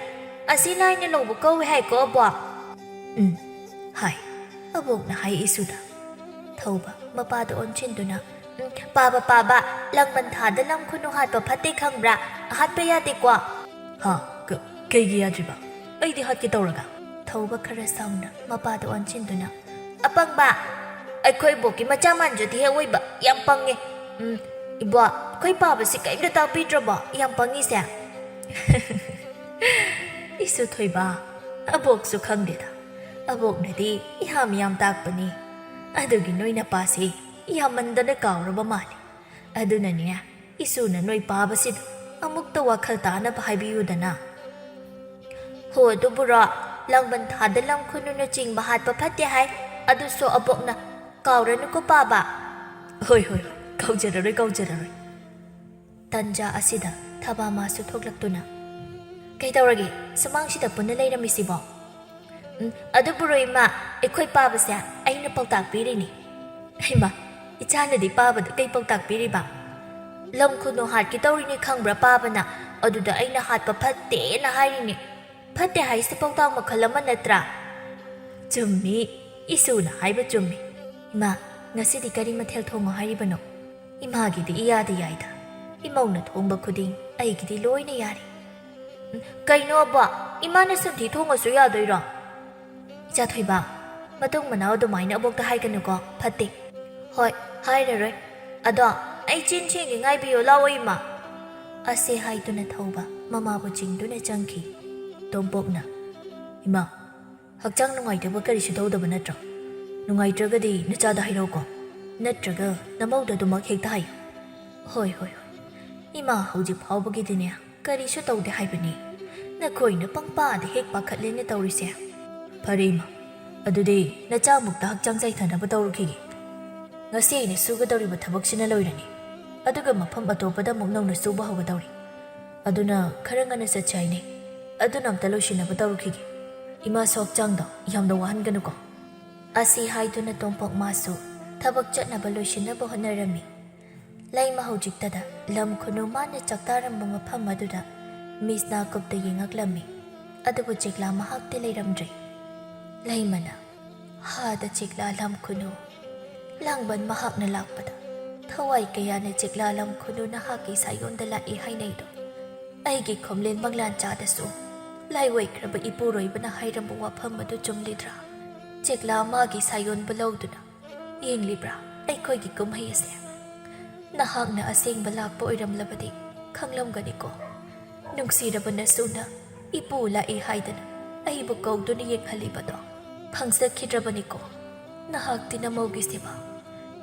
ꯑꯁꯤ ꯂꯥꯏꯅ ꯂꯧꯕ ꯀꯧꯋꯦ ꯍꯥꯏꯀꯣ, ꯑꯕꯣꯛ?" "ꯎꯝ, ꯍꯥꯏ꯫ ꯑꯕꯣꯛꯅ ꯍꯥꯏ ꯏꯁꯨꯗ꯫" ꯊꯧꯕ ꯃꯄꯥꯗ ꯑꯣꯟꯁꯤꯟꯗꯨꯅ, "ꯎꯝ, ꯄꯥꯕ, ꯄꯥꯕ, ꯂꯥꯡꯕꯟ ꯊꯥꯗ ꯂꯝ ꯈꯨꯅꯨ ꯍꯥꯠꯄ ꯐꯠꯇꯦ ꯈꯪꯕ꯭ꯔꯥ? ꯍꯥꯠꯄ ꯌꯥꯗꯦꯀꯣ?" "ꯍꯥ? ꯀ-, ꯀꯩꯒꯤ ꯌꯥꯗ꯭ꯔꯤꯕ? ꯑꯩꯗꯤ ꯍꯥꯠꯀꯦ ꯇꯧꯔꯒ?" ꯊꯧꯕ ꯈꯔ ꯁꯥꯎꯅ ꯃꯄꯥꯗ ꯑꯣꯟꯁꯤꯟꯗꯨꯅ, "ꯑꯄꯪꯕ! ꯑꯩꯈꯣꯏ ꯕꯣꯛꯀꯤ ꯃꯆꯥ ꯃꯥꯟꯖꯗꯦ ꯍꯦꯛ ꯑꯣꯏꯕ, ꯌꯥꯝ ꯄꯪꯉꯦ꯫ ꯎꯝ, ꯏꯕꯣ, ꯑꯩꯈꯣꯏ ꯄꯥꯕꯁꯤ ꯀꯔꯤꯝꯇ ꯇꯥꯛꯄꯤꯗ꯭ꯔꯕꯣ, ꯌꯥꯝ ꯄꯪꯉꯤꯁꯦ?" "ꯏꯁꯨ ꯊꯣꯏꯕ, ꯑꯕꯣꯛꯁꯨ ꯈꯪꯗꯦꯗ꯫ ꯑꯕꯣꯛꯅꯗꯤ ꯌꯥꯝ ꯌꯥꯝ ꯇꯥꯛꯄꯅꯤ꯫ ꯑꯗꯨꯒꯤ ꯅꯣꯏ ꯅꯄꯥꯁꯤ ꯌꯥꯝꯃꯟꯗꯅ ꯀꯥꯎꯔꯕ ꯃꯥꯜꯂꯤ꯫ ꯑꯗꯨꯅꯅꯦ, ꯏꯁꯨꯅ ꯅꯣꯏ ꯄꯥꯕꯁꯤꯗ ꯑꯃꯨꯛꯇ ꯋꯥꯈꯜ ꯇꯥꯅꯕ ꯍꯥꯏꯕꯤꯌꯨꯗꯅ꯫" "ꯍꯣ, ꯑꯗꯨꯕꯨꯔꯣ, ꯂꯥꯡꯕꯟ ꯊꯥꯗ ꯂꯝ ꯈꯨꯅꯨꯅ ꯆꯤꯡꯕ ꯍꯥꯠꯄ ꯐꯠꯇꯦ ꯍꯥꯏ, ꯑꯗꯨꯁꯨ ꯑꯕꯣꯛꯅ꯫ ꯀꯥꯎꯔꯅꯨꯀꯣ, ꯄꯥꯕ꯫" "ꯍꯣꯏ, ꯍꯣꯏ, ꯍꯣꯏ, ꯀꯥꯎꯖꯔꯔꯣꯏ, ꯀꯥꯎꯖꯔꯔꯣꯏ꯫" ꯇꯟꯖꯥ ꯑꯁꯤꯗ ꯊꯕꯥꯃꯥꯁꯨ ꯊꯣꯛꯂꯛꯇꯨꯅ, "ꯀꯩꯗꯧꯔꯒꯦ, ꯁꯨꯃꯥꯡꯁꯤꯗ ꯄꯨꯟꯅ ꯂꯩꯔꯝꯃꯤꯁꯤꯕꯣ?" "ꯎꯝ, ꯑꯗꯨꯕꯨꯔꯣ ꯏꯃꯥ, ꯑꯩꯈꯣꯏ ꯄꯥꯕꯁꯦ ꯑꯩꯅ ꯄꯥꯎꯇꯥꯛ ꯄꯤꯔꯤꯅꯤ꯫" "ꯍꯩꯃꯥ, ꯏꯆꯥꯅꯗꯤ ꯄꯥꯕꯗ ꯀꯩ ꯄꯥꯎꯇꯥꯛ ꯄꯤꯔꯤꯕ?" "ꯂꯝ ꯈꯨꯅꯨ ꯍꯥꯠꯀꯦ ꯇꯧꯔꯤꯅꯤ ꯈꯪꯕ꯭ꯔꯥ, ꯄꯥꯕꯅ? ꯑꯗꯨꯗ ꯑꯩꯅ ꯍꯥꯠꯄ ꯐꯠꯇꯦꯅ ꯍꯥꯏꯔꯤꯅꯤ꯫ ꯐꯠꯇꯦ ꯍꯥꯏꯁꯦ ꯄꯥꯎꯇꯥꯛ ꯃꯈꯜ ꯑꯃ ꯅꯠꯇ꯭ꯔꯥ?" "ꯆꯨꯝꯃꯤ, ꯏꯁꯨꯅ ꯍꯥꯏꯕ ꯆꯨꯝꯃꯤ꯫ ꯏꯃꯥ, ꯉꯁꯤꯗꯤ ꯀꯔꯤ ꯃꯊꯦꯜ ꯊꯣꯡꯉꯣ ꯍꯥꯏꯔꯤꯕꯅꯣ?" "ꯏꯃꯥꯒꯤꯗꯤ ꯏꯌꯥꯗ ꯌꯥꯏꯗ꯫ ꯏꯃꯧꯅ ꯊꯣꯡꯕ ꯈꯨꯗꯤꯡ ꯑꯩꯒꯤꯗꯤ ꯂꯣꯏꯅ ꯌꯥꯔꯤ꯫" "ꯎꯝ, ꯀꯩꯅꯣ ꯑꯕꯣ? ꯏꯃꯥꯅ ꯁꯟꯊꯤ ꯊꯣꯡꯉꯁꯨ ꯌꯥꯗꯣꯏꯔꯣ?" "ꯏꯆꯥ ꯊꯣꯏꯕ, ꯃꯇꯨꯡ ꯃꯅꯥꯎ ꯑꯗꯨꯃꯥꯏꯅ ꯑꯕꯣꯛꯇ ꯍꯥꯏꯒꯅꯨꯀꯣ, ꯐꯠꯇꯦ꯫" "ꯍꯣꯏ, ꯍꯥꯏꯔꯔꯣꯏ꯫ ꯑꯗꯣ ꯑꯩ ꯆꯦꯟ ꯁꯦꯡꯒꯦ, ꯉꯥꯏꯕꯤꯌꯣ ꯂꯥꯛꯑꯣ ꯏꯃꯥ꯫" ꯑꯁꯤ ꯍꯥꯏꯗꯨꯅ ꯊꯧꯕ ꯃꯃꯥꯕꯨ ꯆꯤꯡꯗꯨꯅ ꯆꯪꯈꯤ꯫ ꯇꯣꯝꯄꯣꯛꯅ, "ꯏꯃꯥ, ꯍꯛꯆꯥꯡ ꯅꯨꯡꯉꯥꯏꯇꯕ ꯀꯔꯤꯁꯨ ꯇꯧꯗꯕ ꯅꯠꯇ꯭ꯔꯣ? ꯅꯨꯡꯉꯥꯏꯇ꯭ꯔꯒꯗꯤ ꯅꯆꯥꯗ ꯍꯥꯏꯔꯛꯎꯀꯣ, ꯅꯠꯇ꯭ꯔꯒ ꯅꯃꯧꯗ ꯑꯗꯨꯃꯛ ꯍꯦꯛꯇ ꯍꯥꯏꯌꯨ꯫" "ꯍꯣꯏ, ꯍꯣꯏ, ꯍꯣꯏ꯫ ꯏꯃꯥ ꯍꯧꯖꯤꯛ ꯐꯥꯎꯕꯒꯤꯗꯤꯅꯦ, ꯀꯔꯤꯁꯨ ꯇꯧꯗꯦ ꯍꯥꯏꯕꯅꯤ꯫" ꯅꯈꯣꯏꯅ ꯄꯪꯄꯥꯗ ꯍꯦꯛ ꯄꯥꯈꯠꯂꯦꯅ ꯇꯧꯔꯤꯁꯦ꯫ ꯐꯔꯦ ꯏꯃꯥ, ꯑꯗꯨꯗꯤ ꯅꯆꯥꯃꯨꯛꯇ ꯍꯛꯆꯥꯡ ꯆꯥꯏꯊꯅꯕ ꯇꯧꯔꯨꯈꯤꯒꯦ꯫ ꯉꯁꯤ ꯑꯩꯅ ꯁꯨꯒꯗꯧꯔꯤꯕ ꯊꯕꯛꯁꯤꯅ ꯂꯣꯏꯔꯅꯤ, ꯑꯗꯨꯒ ꯃꯐꯝ ꯑꯇꯣꯞꯄꯗ ꯑꯃꯨꯛ ꯅꯧꯅ ꯁꯨꯕ ꯍꯧꯒꯗꯧꯔꯤ꯫ ꯑꯗꯨꯅ ꯈꯔ ꯉꯟꯅ ꯆꯠꯁꯦ ꯍꯥꯏꯅꯩ꯫ ꯑꯗꯨꯅ ꯑꯝꯇ ꯂꯣꯏꯁꯤꯟꯅꯕ ꯇꯧꯔꯨꯈꯤꯒꯦ꯫ ꯏꯃꯥꯁꯨ ꯍꯛꯆꯥꯡꯗꯣ ꯌꯥꯝꯅ ꯋꯥꯍꯟꯒꯅꯨꯀꯣ꯫ ꯑꯁꯤ ꯍꯥꯏꯗꯨꯅ ꯇꯣꯝꯄꯣꯛ ꯃꯥꯁꯨ ꯊꯕꯛ ꯆꯠꯅꯕ ꯂꯣꯏꯁꯤꯟꯅꯕ ꯍꯣꯠꯅꯔꯝꯃꯤ꯫ ꯂꯩꯃ ꯍꯧꯖꯤꯛꯇꯗ ꯂꯝ ꯈꯨꯅꯨ ꯃꯥꯅ ꯆꯥꯛꯇꯥꯔꯝꯕ ꯃꯐꯝ ꯑꯗꯨꯗ ꯃꯤꯁꯅꯥ ꯀꯨꯞꯇ ꯌꯦꯡꯉꯛꯂꯝꯃꯤ꯫ ꯑꯗꯨꯕꯨ ꯆꯦꯛꯂꯥ ꯃꯍꯥꯛꯇꯤ ꯂꯩꯔꯝꯗ꯭ꯔꯦ꯫ ꯂꯩꯃꯅ, "ꯍꯥꯗ ꯆꯦꯛꯂꯥ ꯂꯝ ꯈꯨꯅꯨ, ꯂꯥꯡꯕꯟ ꯃꯍꯥꯛꯅ ꯂꯥꯛꯄꯗ ꯊꯋꯥꯏ ꯀꯌꯥꯅ ꯆꯦꯛꯂꯥ ꯂꯝ ꯈꯨꯅꯨ ꯅꯍꯥꯛꯀꯤ ꯁꯥꯏꯌꯣꯟꯗ ꯂꯥꯛꯏ ꯍꯥꯏꯅꯩꯗꯣ, ꯑꯩꯒꯤ ꯈꯣꯝꯂꯦꯟ ꯃꯪꯂꯥꯟ ꯆꯥꯗꯁꯨ ꯂꯥꯏꯋꯣꯏꯈ꯭ꯔꯕ ꯏꯄꯨꯔꯣꯏꯕꯅ ꯍꯥꯏꯔꯝꯕ ꯋꯥꯐꯝ ꯑꯗꯨ ꯆꯨꯝꯂꯤꯗ꯭ꯔꯥ? ꯆꯦꯛꯂꯥ ꯃꯥꯒꯤ ꯁꯥꯏꯌꯣꯟꯕꯨ ꯂꯧꯗꯨꯅ ꯌꯦꯡꯂꯤꯕ꯭ꯔꯥ ꯑꯩꯈꯣꯏꯒꯤ ꯀꯨꯝꯍꯩ ꯑꯁꯦ? ꯅꯍꯥꯛꯅ ꯑꯁꯦꯡꯕ ꯂꯥꯛꯄ ꯑꯣꯏꯔꯝꯂꯕꯗꯤ ꯈꯪꯂꯝꯒꯅꯤꯀꯣ꯫ ꯅꯨꯡꯁꯤꯔꯕ ꯅꯁꯨꯅ ꯏꯄꯨ ꯂꯥꯛꯏ ꯍꯥꯏꯗꯅ ꯑꯩꯕꯨ ꯀꯧꯗꯨꯅ ꯌꯦꯡꯍꯜꯂꯤꯕꯗꯣ ꯐꯪꯖꯈꯤꯗ꯭ꯔꯕꯅꯤꯀꯣ꯫ ꯅꯍꯥꯛꯇꯤ ꯅꯃꯧꯒꯤ ꯁꯦꯕꯥ,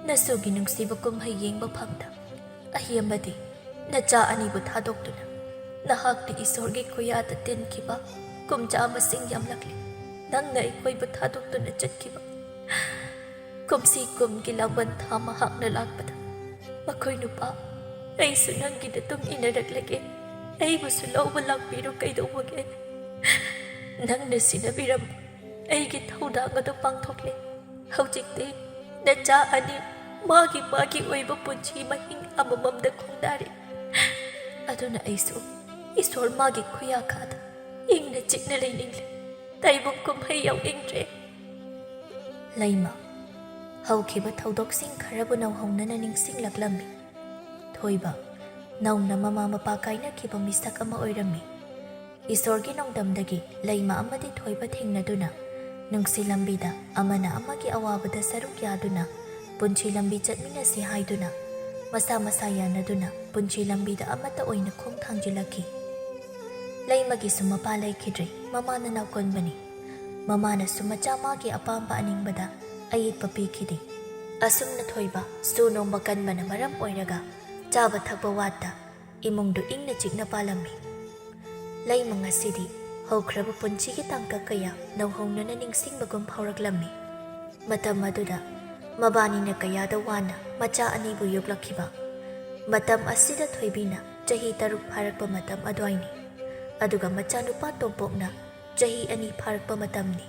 ꯅꯁꯨꯒꯤ ꯅꯨꯡꯁꯤꯕ ꯀꯨꯝꯍꯩ ꯌꯦꯡꯕ ꯐꯪꯗ ꯑꯍꯤ ꯑꯃꯗꯤ ꯅꯆꯥ ꯑꯅꯤꯕꯨ ꯊꯥꯗꯣꯛꯇꯨꯅ ꯅꯍꯥꯛꯇꯤ ꯏꯁꯣꯔꯒꯤ ꯈꯨꯌꯥꯗ ꯇꯤꯟꯈꯤꯕ ꯀꯨꯝꯖꯥ ꯃꯁꯤꯡ ꯌꯥꯝꯂꯛꯂꯤ꯫ ꯅꯪꯅ ꯑꯩꯈꯣꯏꯕꯨ ꯊꯥꯗꯣꯛꯇꯨꯅ ꯆꯠꯈꯤꯕ ꯀꯨꯝꯁꯤ ꯀꯨꯝꯒꯤ ꯂꯥꯡꯕꯟ ꯊꯥ ꯃꯍꯥꯛꯅ ꯂꯥꯛꯄꯗ, "ꯃꯈꯣꯏ ꯅꯨꯄꯥ, ꯑꯩꯁꯨ ꯅꯪꯒꯤ ꯅꯇꯨꯡ ꯏꯟꯅꯔꯛꯂꯒꯦ, ꯑꯩꯕꯨꯁꯨ ꯂꯧꯕ ꯂꯥꯛꯄꯤꯔꯣ, ꯀꯩꯗꯧꯕꯒꯦ? ꯅꯪꯅ ꯁꯤꯟꯅꯕꯤꯔꯝꯕ ꯑꯩꯒꯤ ꯊꯧꯗꯥꯡ ꯑꯗꯨ ꯄꯥꯡꯊꯣꯛꯂꯦ꯫ ꯍꯧꯖꯤꯛꯇꯤ ꯅꯆꯥ ꯑꯅꯤ ꯃꯥꯒꯤ ꯃꯥꯒꯤ ꯑꯣꯏꯕ ꯄꯨꯟꯁꯤ ꯃꯍꯤꯡ ꯑꯃꯃꯝꯗ ꯈꯣꯡꯗꯥꯔꯦ꯫ ꯑꯗꯨꯅ ꯑꯩꯁꯨ ꯏꯁꯣꯔ ꯃꯥꯒꯤ ꯈꯨꯌꯥꯈꯥꯗ ꯏꯪꯅ ꯆꯤꯛꯅ ꯂꯩꯅꯤꯡꯂꯦ꯫ ꯇꯥꯏꯕꯪ ꯀꯨꯝꯍꯩ ꯌꯥꯎꯅꯤꯡꯗ꯭ꯔꯦ꯫" ꯂꯩꯃ, ꯍꯧꯈꯤꯕ ꯊꯧꯗꯣꯛꯁꯤꯡ ꯈꯔꯕꯨ ꯅꯧꯍꯧꯅꯅ ꯅꯤꯡꯁꯤꯡꯂꯛꯂꯝꯃꯤ꯫ ꯊꯣꯏꯕ, ꯅꯧꯅ ꯃꯃꯥ ꯃꯄꯥ ꯀꯥꯏꯅꯈꯤꯕ ꯃꯤꯁꯛ ꯑꯃ ꯑꯣꯏꯔꯝꯃꯤ꯫ ꯏꯁꯣꯔꯒꯤ ꯅꯣꯡꯗꯝꯗꯒꯤ ꯂꯩꯃ ꯑꯃꯗꯤ ꯊꯣꯏꯕ ꯊꯦꯡꯅꯗꯨꯅ, ꯅꯨꯡꯁꯤ ꯂꯝꯕꯤꯗ ꯑꯃꯅ ꯑꯃꯒꯤ ꯑꯋꯥꯕꯗ ꯁꯔꯨꯛ ꯌꯥꯗꯨꯅ, ꯄꯨꯟꯁꯤ ꯂꯝꯕꯤ ꯆꯠꯃꯤꯟꯅꯁꯤ ꯍꯥꯏꯗꯨꯅ, ꯃꯁꯥ ꯃꯁꯥ ꯌꯥꯅꯗꯨꯅ ꯄꯨꯟꯁꯤ ꯂꯝꯕꯤꯗ ꯑꯃꯠꯇ ꯑꯣꯏꯅ ꯈꯣꯡ ꯊꯥꯡꯖꯤꯜꯂꯛꯈꯤ꯫ ꯂꯩꯃꯒꯤꯁꯨ ꯃꯄꯥ ꯂꯩꯈꯤꯗ꯭ꯔꯦ, ꯃꯃꯥꯅ ꯅꯥꯎꯀꯣꯟꯕꯅꯤ꯫ ꯃꯃꯥꯅꯁꯨ ꯃꯆꯥ ꯃꯥꯒꯤ ꯑꯄꯥꯝꯕ ꯑꯅꯤꯡꯕꯗ ꯑꯌꯦꯠꯄ ꯄꯤꯈꯤꯗꯦ꯫ ꯑꯁꯨꯝꯅ ꯊꯣꯏꯕ ꯁꯨ ꯅꯣꯝꯕ ꯀꯟꯕꯅ ꯃꯔꯝ ꯑꯣꯏꯔꯒ ꯆꯥꯕ ꯊꯛꯄ ꯋꯥꯠꯇ ꯏꯃꯨꯡꯗꯨ ꯏꯪꯅ ꯆꯤꯛꯅ ꯄꯥꯜꯂꯝꯃꯤ꯫ ꯂꯩꯃ ꯉꯁꯤꯗꯤ ꯍꯧꯈ꯭ꯔꯕ ꯄꯨꯟꯁꯤꯒꯤ ꯇꯥꯡꯀꯛ ꯀꯌꯥ ꯅꯧꯍꯧꯅꯅ ꯅꯤꯡꯁꯤꯡꯕꯒꯨꯝ ꯐꯥꯎꯔꯛꯂꯝꯃꯤ꯫ ꯃꯇꯝ ꯑꯗꯨꯗ ꯃꯕꯥꯅꯤꯅ ꯀꯌꯥꯗ ꯋꯥꯅ ꯃꯆꯥ ꯑꯅꯤꯕꯨ ꯌꯣꯛꯂꯛꯈꯤꯕ꯫ ꯃꯇꯝ ꯑꯁꯤꯗ ꯊꯣꯏꯕꯤꯅ ꯆꯍꯤ ꯇꯔꯨꯛ ꯐꯥꯔꯛꯄ ꯃꯇꯝ ꯑꯗꯨꯋꯥꯏꯅꯤ꯫ ꯑꯗꯨꯒ ꯃꯆꯥꯅꯨꯄꯥ ꯇꯣꯝꯄꯣꯛꯅ ꯆꯍꯤ ꯑꯅꯤ ꯐꯥꯔꯛꯄ ꯃꯇꯝꯅꯤ꯫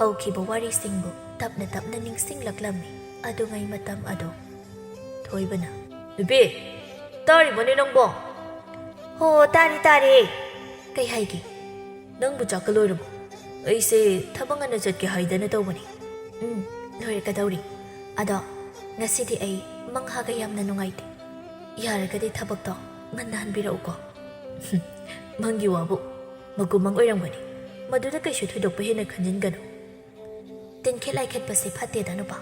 ꯍꯧꯈꯤꯕ ꯋꯥꯔꯤꯁꯤꯡꯕꯨ ꯇꯞꯅ ꯇꯞꯅ ꯅꯤꯡꯁꯤꯡꯂꯛꯂꯝꯃꯤ ꯑꯗꯨꯉꯩ ꯃꯇꯝ ꯑꯗꯣ꯫ ꯊꯣꯏꯕꯅ, "ꯅꯨꯄꯤ, ꯇꯥꯔꯤꯕꯅꯦ ꯅꯪꯕꯣ?" "ꯍꯣ, ꯇꯥꯔꯦ, ꯇꯥꯔꯦ꯫ ꯀꯩ ꯍꯥꯏꯒꯦ?" "ꯅꯪꯕꯨ ꯆꯥꯛꯀ ꯂꯣꯏꯔꯕꯣ? ꯑꯩꯁꯦ ꯊꯕꯛ ꯉꯟꯅ ꯆꯠꯀꯦ ꯍꯥꯏꯗꯅ ꯇꯧꯕꯅꯤ꯫" "ꯎꯝ, ꯂꯣꯏꯔꯛꯀꯗꯧꯔꯤ꯫ ꯑꯗꯣ ꯉꯁꯤꯗꯤ ꯑꯩ ꯃꯪꯍꯥꯒ ꯌꯥꯝꯅ ꯅꯨꯡꯉꯥꯏꯇꯦ꯫ ꯌꯥꯔꯒꯗꯤ ꯊꯕꯛꯇꯣ ꯉꯟꯅ ꯍꯟꯕꯤꯔꯛꯎꯀꯣ꯫" "ꯃꯪꯒꯤ ꯋꯥꯕꯨ ꯃꯒꯨ ꯃꯪ ꯑꯣꯏꯔꯝꯒꯅꯤ꯫ ꯃꯗꯨꯗ ꯀꯩꯁꯨ ꯊꯣꯏꯗꯣꯛꯄ ꯍꯦꯟꯅ ꯈꯟꯖꯤꯟꯒꯅꯨ꯫ ꯇꯤꯟꯈꯤꯠ ꯂꯥꯏꯈꯠꯄꯁꯦ ꯐꯠꯇꯦꯗ ꯅꯨꯄꯥ꯫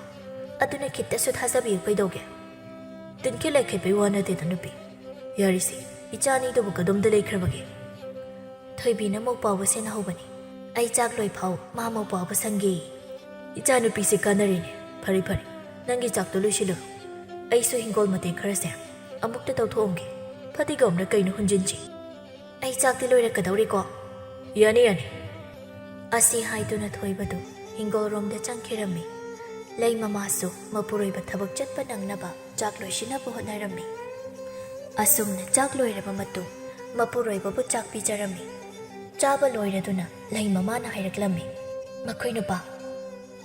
ꯑꯗꯨꯅ ꯈꯤꯇꯁꯨ ꯊꯥꯖꯕꯤꯌꯨ ꯀꯩꯗꯧꯒꯦ?" "ꯇꯤꯟꯈꯤꯠ ꯂꯥꯏꯈꯠꯄꯩ ꯋꯥ ꯅꯠꯇꯦꯗ ꯅꯨꯄꯤ꯫ ꯌꯥꯔꯤꯁꯦ, ꯏꯆꯥ ꯑꯅꯤꯗꯨꯕꯨ ꯀꯗꯣꯝꯗ ꯂꯩꯈ꯭ꯔꯕꯒꯦ?" ꯊꯣꯏꯕꯤꯅ ꯃꯧꯄꯥꯕꯨ ꯁꯦꯟꯅꯍꯧꯕꯅꯤ꯫ "ꯑꯩ ꯆꯥꯛ ꯂꯣꯏ ꯐꯥꯎ ꯃꯥ ꯃꯧꯄꯥꯕꯨ ꯁꯪꯒꯦ꯫" "ꯏꯆꯥꯅꯨꯄꯤꯁꯦ ꯀꯥꯟꯅꯔꯦꯅꯦ꯫ ꯐꯔꯦ ꯐꯔꯦ, ꯅꯪꯒꯤ ꯆꯥꯛꯇꯣ ꯂꯣꯏꯁꯤꯜꯂꯨꯔꯣ꯫ ꯑꯩꯁꯨ ꯍꯤꯡꯒꯣꯜ ꯃꯇꯦꯛ ꯈꯔꯁꯦ ꯑꯃꯨꯛꯇ ꯇꯧꯊꯣꯛꯑꯝꯒꯦ꯫ ꯐꯗꯤꯒꯣꯝꯅ ꯀꯩꯅꯣ ꯍꯨꯟꯖꯤꯟꯁꯤ꯫ ꯑꯩ ꯆꯥꯛꯇꯤ ꯂꯣꯏꯔꯛꯀꯗꯧꯔꯦꯀꯣ꯫" "ꯌꯥꯅꯤ, ꯌꯥꯅꯤ꯫" ꯑꯁꯤ ꯍꯥꯏꯗꯨꯅ ꯊꯣꯏꯕꯗꯨ ꯍꯤꯡꯒꯣꯜꯔꯣꯝꯗ ꯆꯪꯈꯤꯔꯝꯃꯤ꯫ ꯂꯩꯃ ꯃꯥꯁꯨ ꯃꯄꯨꯔꯣꯏꯕ ꯊꯕꯛ ꯆꯠꯄ ꯅꯪꯅꯕ ꯆꯥꯛ ꯂꯣꯏꯁꯤꯟꯅꯕ ꯍꯣꯠꯅꯔꯝꯃꯤ꯫ ꯑꯁꯨꯝꯅ ꯆꯥꯛ ꯂꯣꯏꯔꯕ ꯃꯇꯨꯡ ꯃꯄꯨꯔꯣꯏꯕꯕꯨ ꯆꯥꯛ ꯄꯤꯖꯔꯝꯃꯤ꯫ ꯆꯥꯕ ꯂꯣꯏꯔꯗꯨꯅ ꯂꯩꯃ ꯃꯥꯅ ꯍꯥꯏꯔꯛꯂꯝꯃꯤ, "ꯃꯈꯣꯏ ꯅꯨꯄꯥ,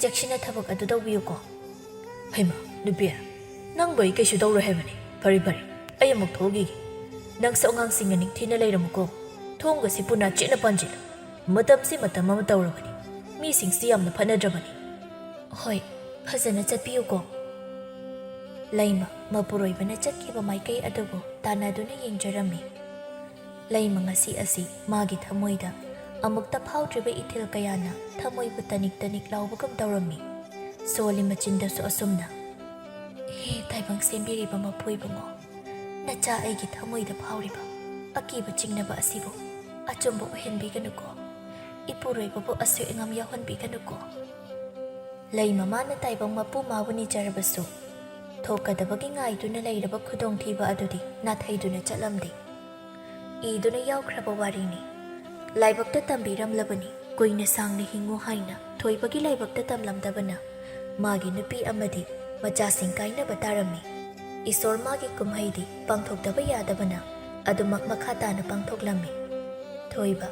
ꯆꯦꯛꯁꯤꯟꯅ ꯊꯕꯛ ꯑꯗꯨ ꯇꯧꯕꯤꯌꯨꯀꯣ꯫" "ꯍꯩꯃꯥ, ꯅꯨꯄꯤ, ꯅꯪꯕꯨ ꯑꯩ ꯀꯩꯁꯨ ꯇꯧꯔꯣꯏ ꯍꯥꯏꯕꯅꯤ꯫ ꯐꯔꯦ, ꯐꯔꯦ, ꯑꯩ ꯑꯃꯨꯛ ꯊꯣꯛꯈꯤꯒꯦ꯫ ꯅꯪꯁꯨ ꯑꯉꯥꯡꯁꯤꯡꯒ ꯅꯤꯡꯊꯤꯅ ꯂꯩꯔꯝꯃꯨꯀꯣ꯫ ꯊꯣꯡꯒꯁꯤ ꯄꯨꯟꯅ ꯆꯦꯠꯅ ꯄꯥꯟꯁꯤꯜꯂꯨ꯫ ꯃꯇꯝꯁꯤ ꯃꯇꯝ ꯑꯃ ꯇꯧꯔꯕꯅꯤ꯫ ꯃꯤꯁꯤꯡꯁꯤ ꯌꯥꯝꯅ ꯐꯠꯅꯗ꯭ꯔꯕꯅꯤ꯫" "ꯍꯣꯏ, ꯐꯖꯅ ꯆꯠꯄꯤꯌꯨꯀꯣ꯫" ꯂꯩꯃ ꯃꯄꯨꯔꯣꯏꯕꯅ ꯆꯠꯈꯤꯕ ꯃꯥꯏꯀꯩ ꯑꯗꯨꯕꯨ ꯇꯥꯟꯅꯗꯨꯅ ꯌꯦꯡꯖꯔꯝꯃꯤ꯫ ꯂꯩꯃ ꯉꯁꯤ ꯑꯁꯤ ꯃꯥꯒꯤ ꯊꯃꯣꯏꯗ ꯑꯃꯨꯛꯇ ꯐꯥꯎꯗ꯭ꯔꯤꯕ ꯏꯊꯤꯜ ꯀꯌꯥꯅ ꯊꯃꯣꯏꯕꯨ ꯇꯅꯤꯛ ꯇꯅꯤꯛ ꯂꯥꯎꯕꯒꯨꯝ ꯇꯧꯔꯝꯃꯤ꯫ ꯁꯣꯜꯂꯤ ꯃꯆꯤꯟꯗꯁꯨ ꯑꯁꯨꯝꯅ, "ꯍꯦ ꯇꯥꯏꯕꯪ ꯁꯦꯝꯕꯤꯔꯤꯕ ꯃꯄꯨ ꯏꯕꯨꯡꯉꯣ, ꯅꯆꯥ ꯑꯩꯒꯤ ꯊꯃꯣꯏꯗ ꯐꯥꯎꯔꯤꯕ ꯑꯀꯤꯕ ꯆꯤꯡꯅꯕ ꯑꯁꯤꯕꯨ ꯑꯆꯨꯝꯕ ꯑꯣꯏꯍꯟꯕꯤꯒꯅꯨꯀꯣ꯫ ꯏꯄꯨꯔꯣꯏꯕꯕꯨ ꯑꯁꯣꯏ ꯑꯉꯥꯝ ꯌꯥꯎꯍꯟꯕꯤꯒꯅꯨꯀꯣ꯫" ꯂꯩꯃ ꯃꯥꯅ ꯇꯥꯏꯕꯪ ꯃꯄꯨ ꯃꯥꯕꯨ ꯅꯤꯖꯔꯕꯁꯨ, ꯊꯣꯛꯀꯗꯕꯒꯤ ꯉꯥꯏꯗꯨꯅ ꯂꯩꯔꯕ ꯈꯨꯗꯣꯡꯊꯤꯕ ꯑꯗꯨꯗꯤ ꯅꯥꯊꯩꯗꯨꯅ ꯆꯠꯂꯝꯗꯦ꯫ ꯏꯗꯨꯅ ꯌꯥꯎꯈ꯭ꯔꯕ ꯋꯥꯔꯤꯅꯤ꯫ ꯂꯥꯏꯕꯛꯇ ꯇꯝꯕꯤꯔꯝꯂꯕꯅꯤ, ꯀꯨꯏꯅ ꯁꯥꯡꯅ ꯍꯤꯡꯉꯨ ꯍꯥꯏꯅ ꯊꯣꯏꯕꯒꯤ ꯂꯥꯏꯕꯛꯇ ꯇꯝꯂꯝꯗꯕꯅ ꯃꯥꯒꯤ ꯅꯨꯄꯤ ꯑꯃꯗꯤ ꯃꯆꯥꯁꯤꯡ ꯀꯥꯏꯅꯕ ꯇꯥꯔꯝꯃꯤ꯫ ꯏꯁꯣꯔ ꯃꯥꯒꯤ ꯀꯨꯝꯍꯩꯗꯤ ꯄꯥꯡꯊꯣꯛꯇꯕ ꯌꯥꯗꯕꯅ ꯑꯗꯨꯃꯛ ꯃꯈꯥ ꯇꯥꯅ ꯄꯥꯡꯊꯣꯛꯂꯝꯃꯤ꯫ ꯊꯣꯏꯕ